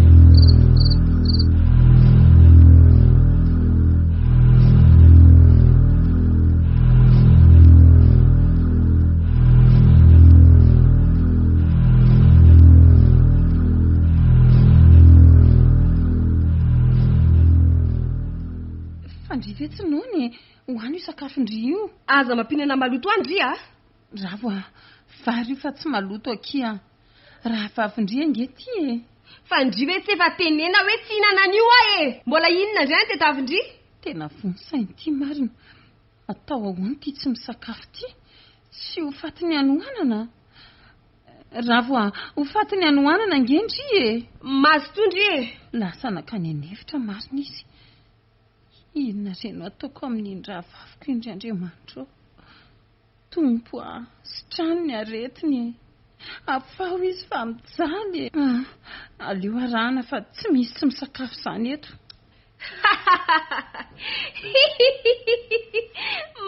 Fa ndry ve tsy noana e? Hohano io sakafon-dry io. Aza mampihinana maloto ahy ndry a! Ravo a! Vary io fa tsy maloto akia a! Rahavavin-dry ange ity e! Fa ndry ve tsy efa tenena hoe tsy hihinana an'io aho e! Mbola inona indray no tadiavin-dry? Tena vono saina ity marina. Atao ahoana ity tsy misakafo ity? Tsy ho fatin'ny hanoanana? Ravo a! Ho fatin'ny hanoanana ange ndry e! Mazotoa ndry e! Lasa nankany an'efitra marina izy. Inona re no ataoko amin'iny rahavaviko iny ry Andriamanitra ô? Tompo a! Sitrano ny aretiny e! Afaho izy fa mijaly e! Aleo arahana fa tsy misy tsy misakafo izany eto.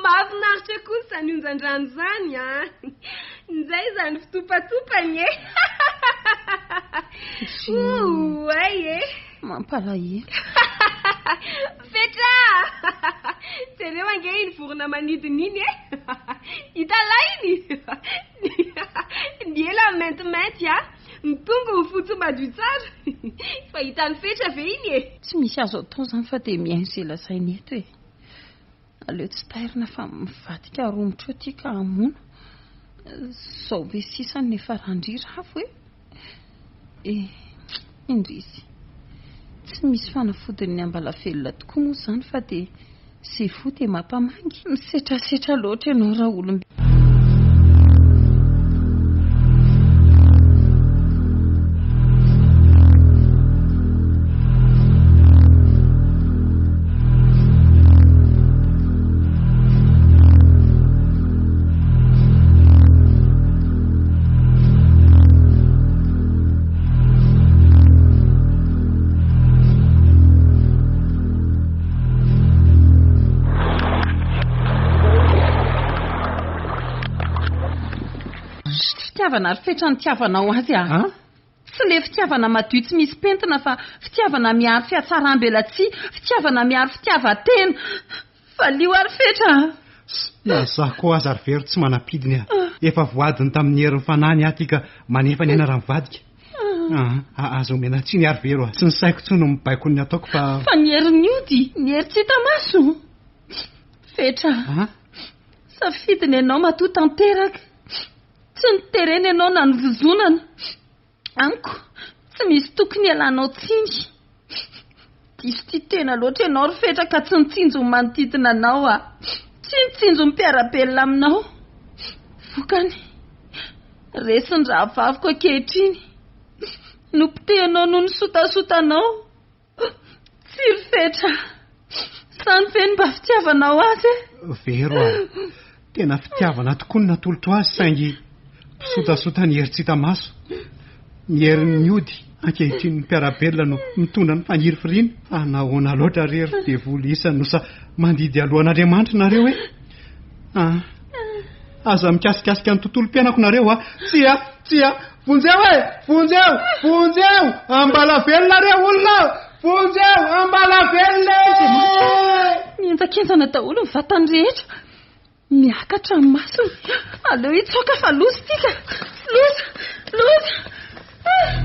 Mahafinaritra kosa izany onjan-drano izany an! Njay izany fitopatopany e! Oay e! Mampalahelo. Fetra a! Jereo ange iny vorona manidina iny e! Hitalahy iny! Ny elany maintimainty a! Ny tongony fotsy madio tsara! Fa hitan'i Fetra ve iny e? Tsy misy azo atao izany fa dia mihaino izay lazainy eto e! Aleo tsy tairina fa mivadika romotra eo ity ka hamono. Izao be sisa no niafaran-dry Ravo e! Eh, indrisy. Tsy misy fanafodin'ny ambalavelona tokoa moa izany fa dia izay voa dia mampamangy. Misetrasetra loatra ianao raolombe. Fitiavana ary fetra nitiavanao azy ah. Tsy le fitiavana madio tsy misy pentina fa fitiavana miharo fihatsaram-belatsihy, fitiavana miharo fitiavan-tena. Valio ary Fetra a! Na za koa aza ry Vero tsy manam-pidiny a! Efa voadiny tamin'ny herin'ny fanahiny aho ty ka manefa ny aina raha mivadika. Aa, aza omena tsiny ary Vero a! Tsy ny saiko intsony no mibaiko ny ataoko fa. Fa ny herin'ny ody, ny hery tsy hita maso. Fetra a! Safidiny ianao matoa tanteraka. Tsy noterena ianao na novozonana. Amiko, tsy misy tokony hialanao tsiny. Diso tia tena loatra ianao ry Fetra ka tsy nitsinjo ny manodidina anao aho. Tsy nitsinjo ny mpiara-belona aminao. Vokany, resy ny rahavaviko ankehitriny. Nopotehinao noho ny sotasotanao. Tsia ry Fetra, izany ve no mba fitiavanao azy e? Vero a! Tena fitiavana tokoa no natolotro azy saingy mpisotasota ny hery tsy hita maso. Ny herin'ny ody ankehitriny ny mpiara-belona no mitondra ny fangirifiriana. Fa nahoana loatra re ry devoly isany no sa mandidy alohan'Andriamanitra nareo e? Ah, aza mikasikasika ny tontolom-piainako nareo a! Tsia, tsia, Vonjeo e! Vonjeo! Vonjeo! Ambalavelona re olona! Vonjeo! Ambalavelona e! Mihenjakenjana daholo ny vatany rehetra. Miakatra ny masony. Aleo hitsoaka fa loza ity ka! Loza! Loza! Ah!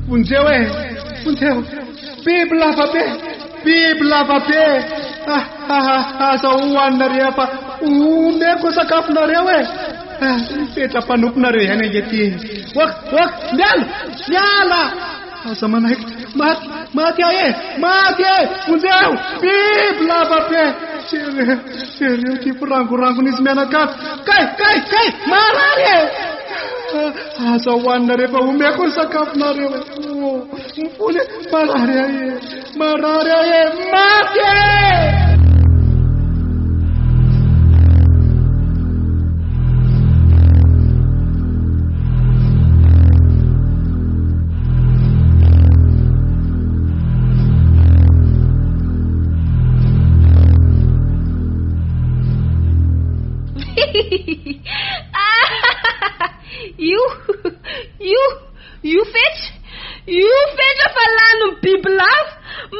Vonjeo e! Vonjeo! Biby lava be! Biby lava be! Ah, ah, ah, aza hohanina re fa omeko sakafonareo e! Ah, mipetra mpanomponareo ihany ange ty. Ok, ok, miala! Miala! Aza manaikitra! Maty! Maty aho e! Maty e! Vonjeo! Biby lava be! Jereo, jereo ity firangorangon'izy mianakavy! Kay! Kay! Kay! Marary e! Aza hohanina rehefa omeko ny sakafonareo e! Oh, mifona e! Marary ahy e! Marary ahy e! Maty e! Io, io, io fetra, io fetra fa lanin'ny bibilava,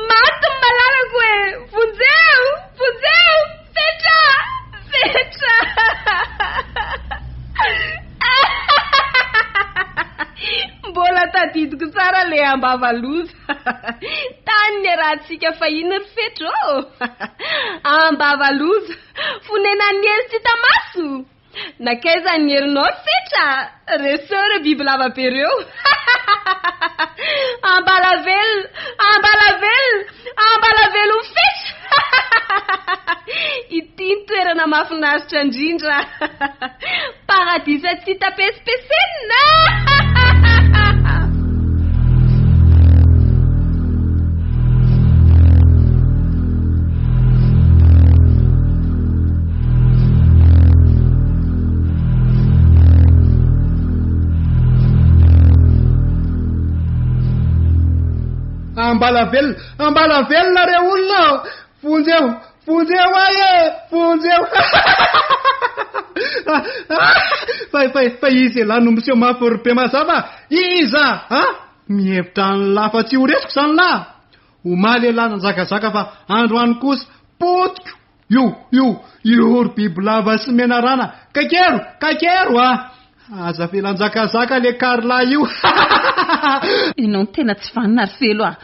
maty ny malalako e! Vonjeo! Vonjeo! Fetra! Fetra! Mbola tadidiko tsara le ambava loza. Tany niarahantsika fahiny ry Fetra ô! Ambava loza, fonenan'ny hery tsy hita maso! Nankaiza ny herinao ry Fetra? Reseo ireo biby lava be ireo. Ambalavelona! Ambalavelona! Ambalavelon'i Fetra! Ity ny toerana mahafinaritra indrindra. Paradisa tsy hita pesipesenina! Ambalavelona, ambalavelona re olona ô! Vonjeo, vonjeo ahy e! Vonjeo! Fa, fa, fa iza elah no miseho mafy ry Bemazava? Iza? A? Mihevitra an'lah fa tsy ho resiko izany lah? Omaly elah nanjakazaka fa androany kosa potiko! Io, io, io ry bibilava sy menarana! Kaikero, kaikero a! Aza avela hanjakazaka le Carla io! Ianao no tena tsy vanona ry Velo a!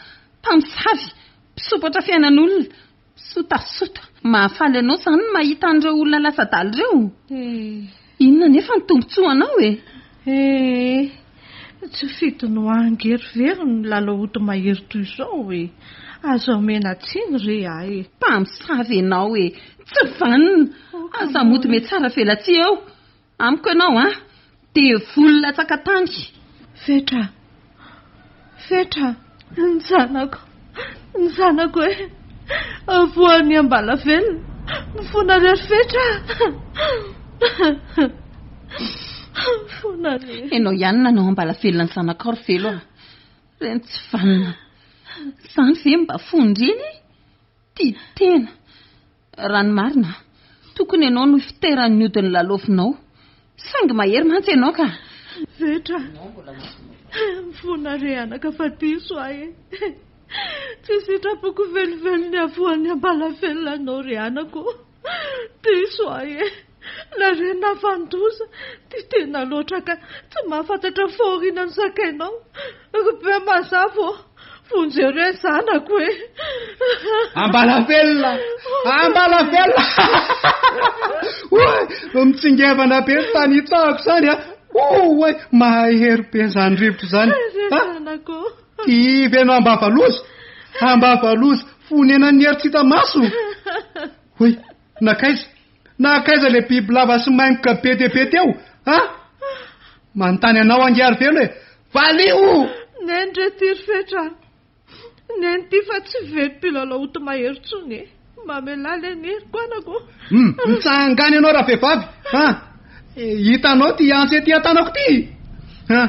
Mpamosavy! Mpisompatra fiainan'olona! Mpisotasota! Mahafaly anao izany ny mahita an'ireo olona lasa adala ireo? Inona anefa ny tombontsoanao e? Ee, tsy fidiny ho ahy ange ry Vero ny milalao ody mahery toy izao e! Aza omena tsiny re ahy e! Mpamosavy ianao e! Tsy vanona! Aza mody mihatsara velatsihy eo! Amiko ianao an! Devoly latsaka tany! Fetra! Fetra! Ny zanako! Ny zanako e! Voan'ny ambalavelona! Mifona re ry Fetra a! Mifona re. Ianao ihany nanao ambalavelona ny zanakao ry Velo a. Reny tsy vanona. Izany ve mba fon-dreny e? Tia tena. Raha ny marina, tokony ianao no hifiteran'ny ody nolalaovinao. Saingy mahery mantsy ianao ka. Vetra, mifona re anaka fa diso aho e. Tsy sitrapoko velively ny havoan'ny ambalavelona anao ry anako. Diso aho e. Nareo navandoza, tia tena loatra ka tsy mahafantatra fahoriana ny sakainao. Ry be mazava ô, vonjeo re ny zanako e. Ambalavelona! Ambalavelona! Oay! Mitsingevana be ny tany hitsahako izany a! Oay! Mahery be izany rivotra izany. Ry zanako. Kivy ianao ambavaloza! Ambavaloza, fonenan'ny hery tsy hita maso! Hoy, nankaiza? Nankaiza ilay bibilava sy maingoka be dia be teo? A? Manontany anao ange Arivelo e! Valio! Neny re ty ry Fetra a! Neny ty fa tsy velom-pilalao ody mahery intsony e! Mamelà le ny heriko anako ô! Hum, mitsangana ianao ravehivavy a! Hitanao ity antsy ety an-tanako ity? A!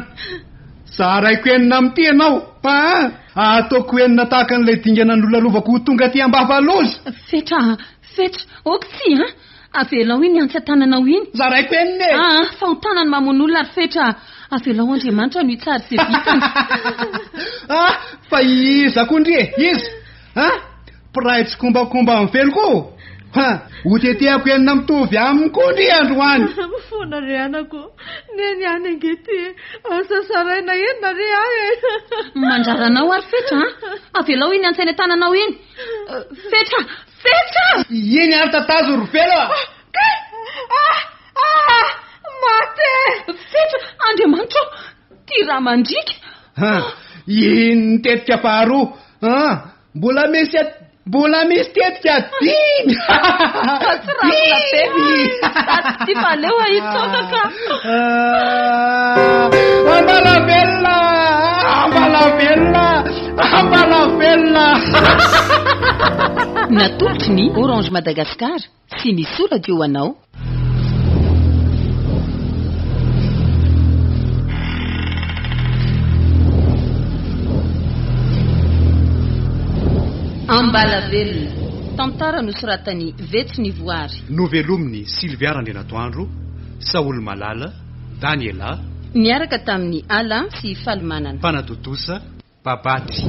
Zaraiko enina amin'ity ianao a! Ataoko enina tahaka an'ilay dingana nolalovako ho tonga aty Ambavaloza! Fetra a! Fetra, ok tsy an! Avelao iny antsy an-tananao iny. Zaraiko enina e! Aa, fahotana ny mamono olona ry Fetra a! Avelao Andriamanitra no hitsara izay vitany. Ah, fa iza koa ndry e? Iza? Ah, mpiray tsikombakomba amin'ny velo koa? Ha, hotetehako enina mitovy aminy koa ndry androany. Mifona re anako. Neny ihany ange ity e. Asa saraina enina re ahy e. Mandrara anao ary Fetra a! Avelao iny antsy any an-tananao iny. Fetra! Fetra! Iny ary tatazo ry Velo a! Kay! Ah! Ah! Maty e! Fetra! Andriamanitra ô! Ty rà mandriaka! Ha! Iny ny tetika faharoa! Ha! Mbola misy mbola misy tetika dimy! Tsy ravina be! Sady tsy fa aleo hitsoaka ka! Ambalavelona! Ambalavelona! Ambalavelona! Natolotry ny Orange Madagascar sy ny Soa Radio anao. Ambalavelona, tantara nosoratan'i Vetso Nivoary. Novelomin'i Sylvia Randrianatoandro, Saholimalala, Daniela. Niaraka tamin'i Alain sy Falimanana. Mpanatontosa, Babaty.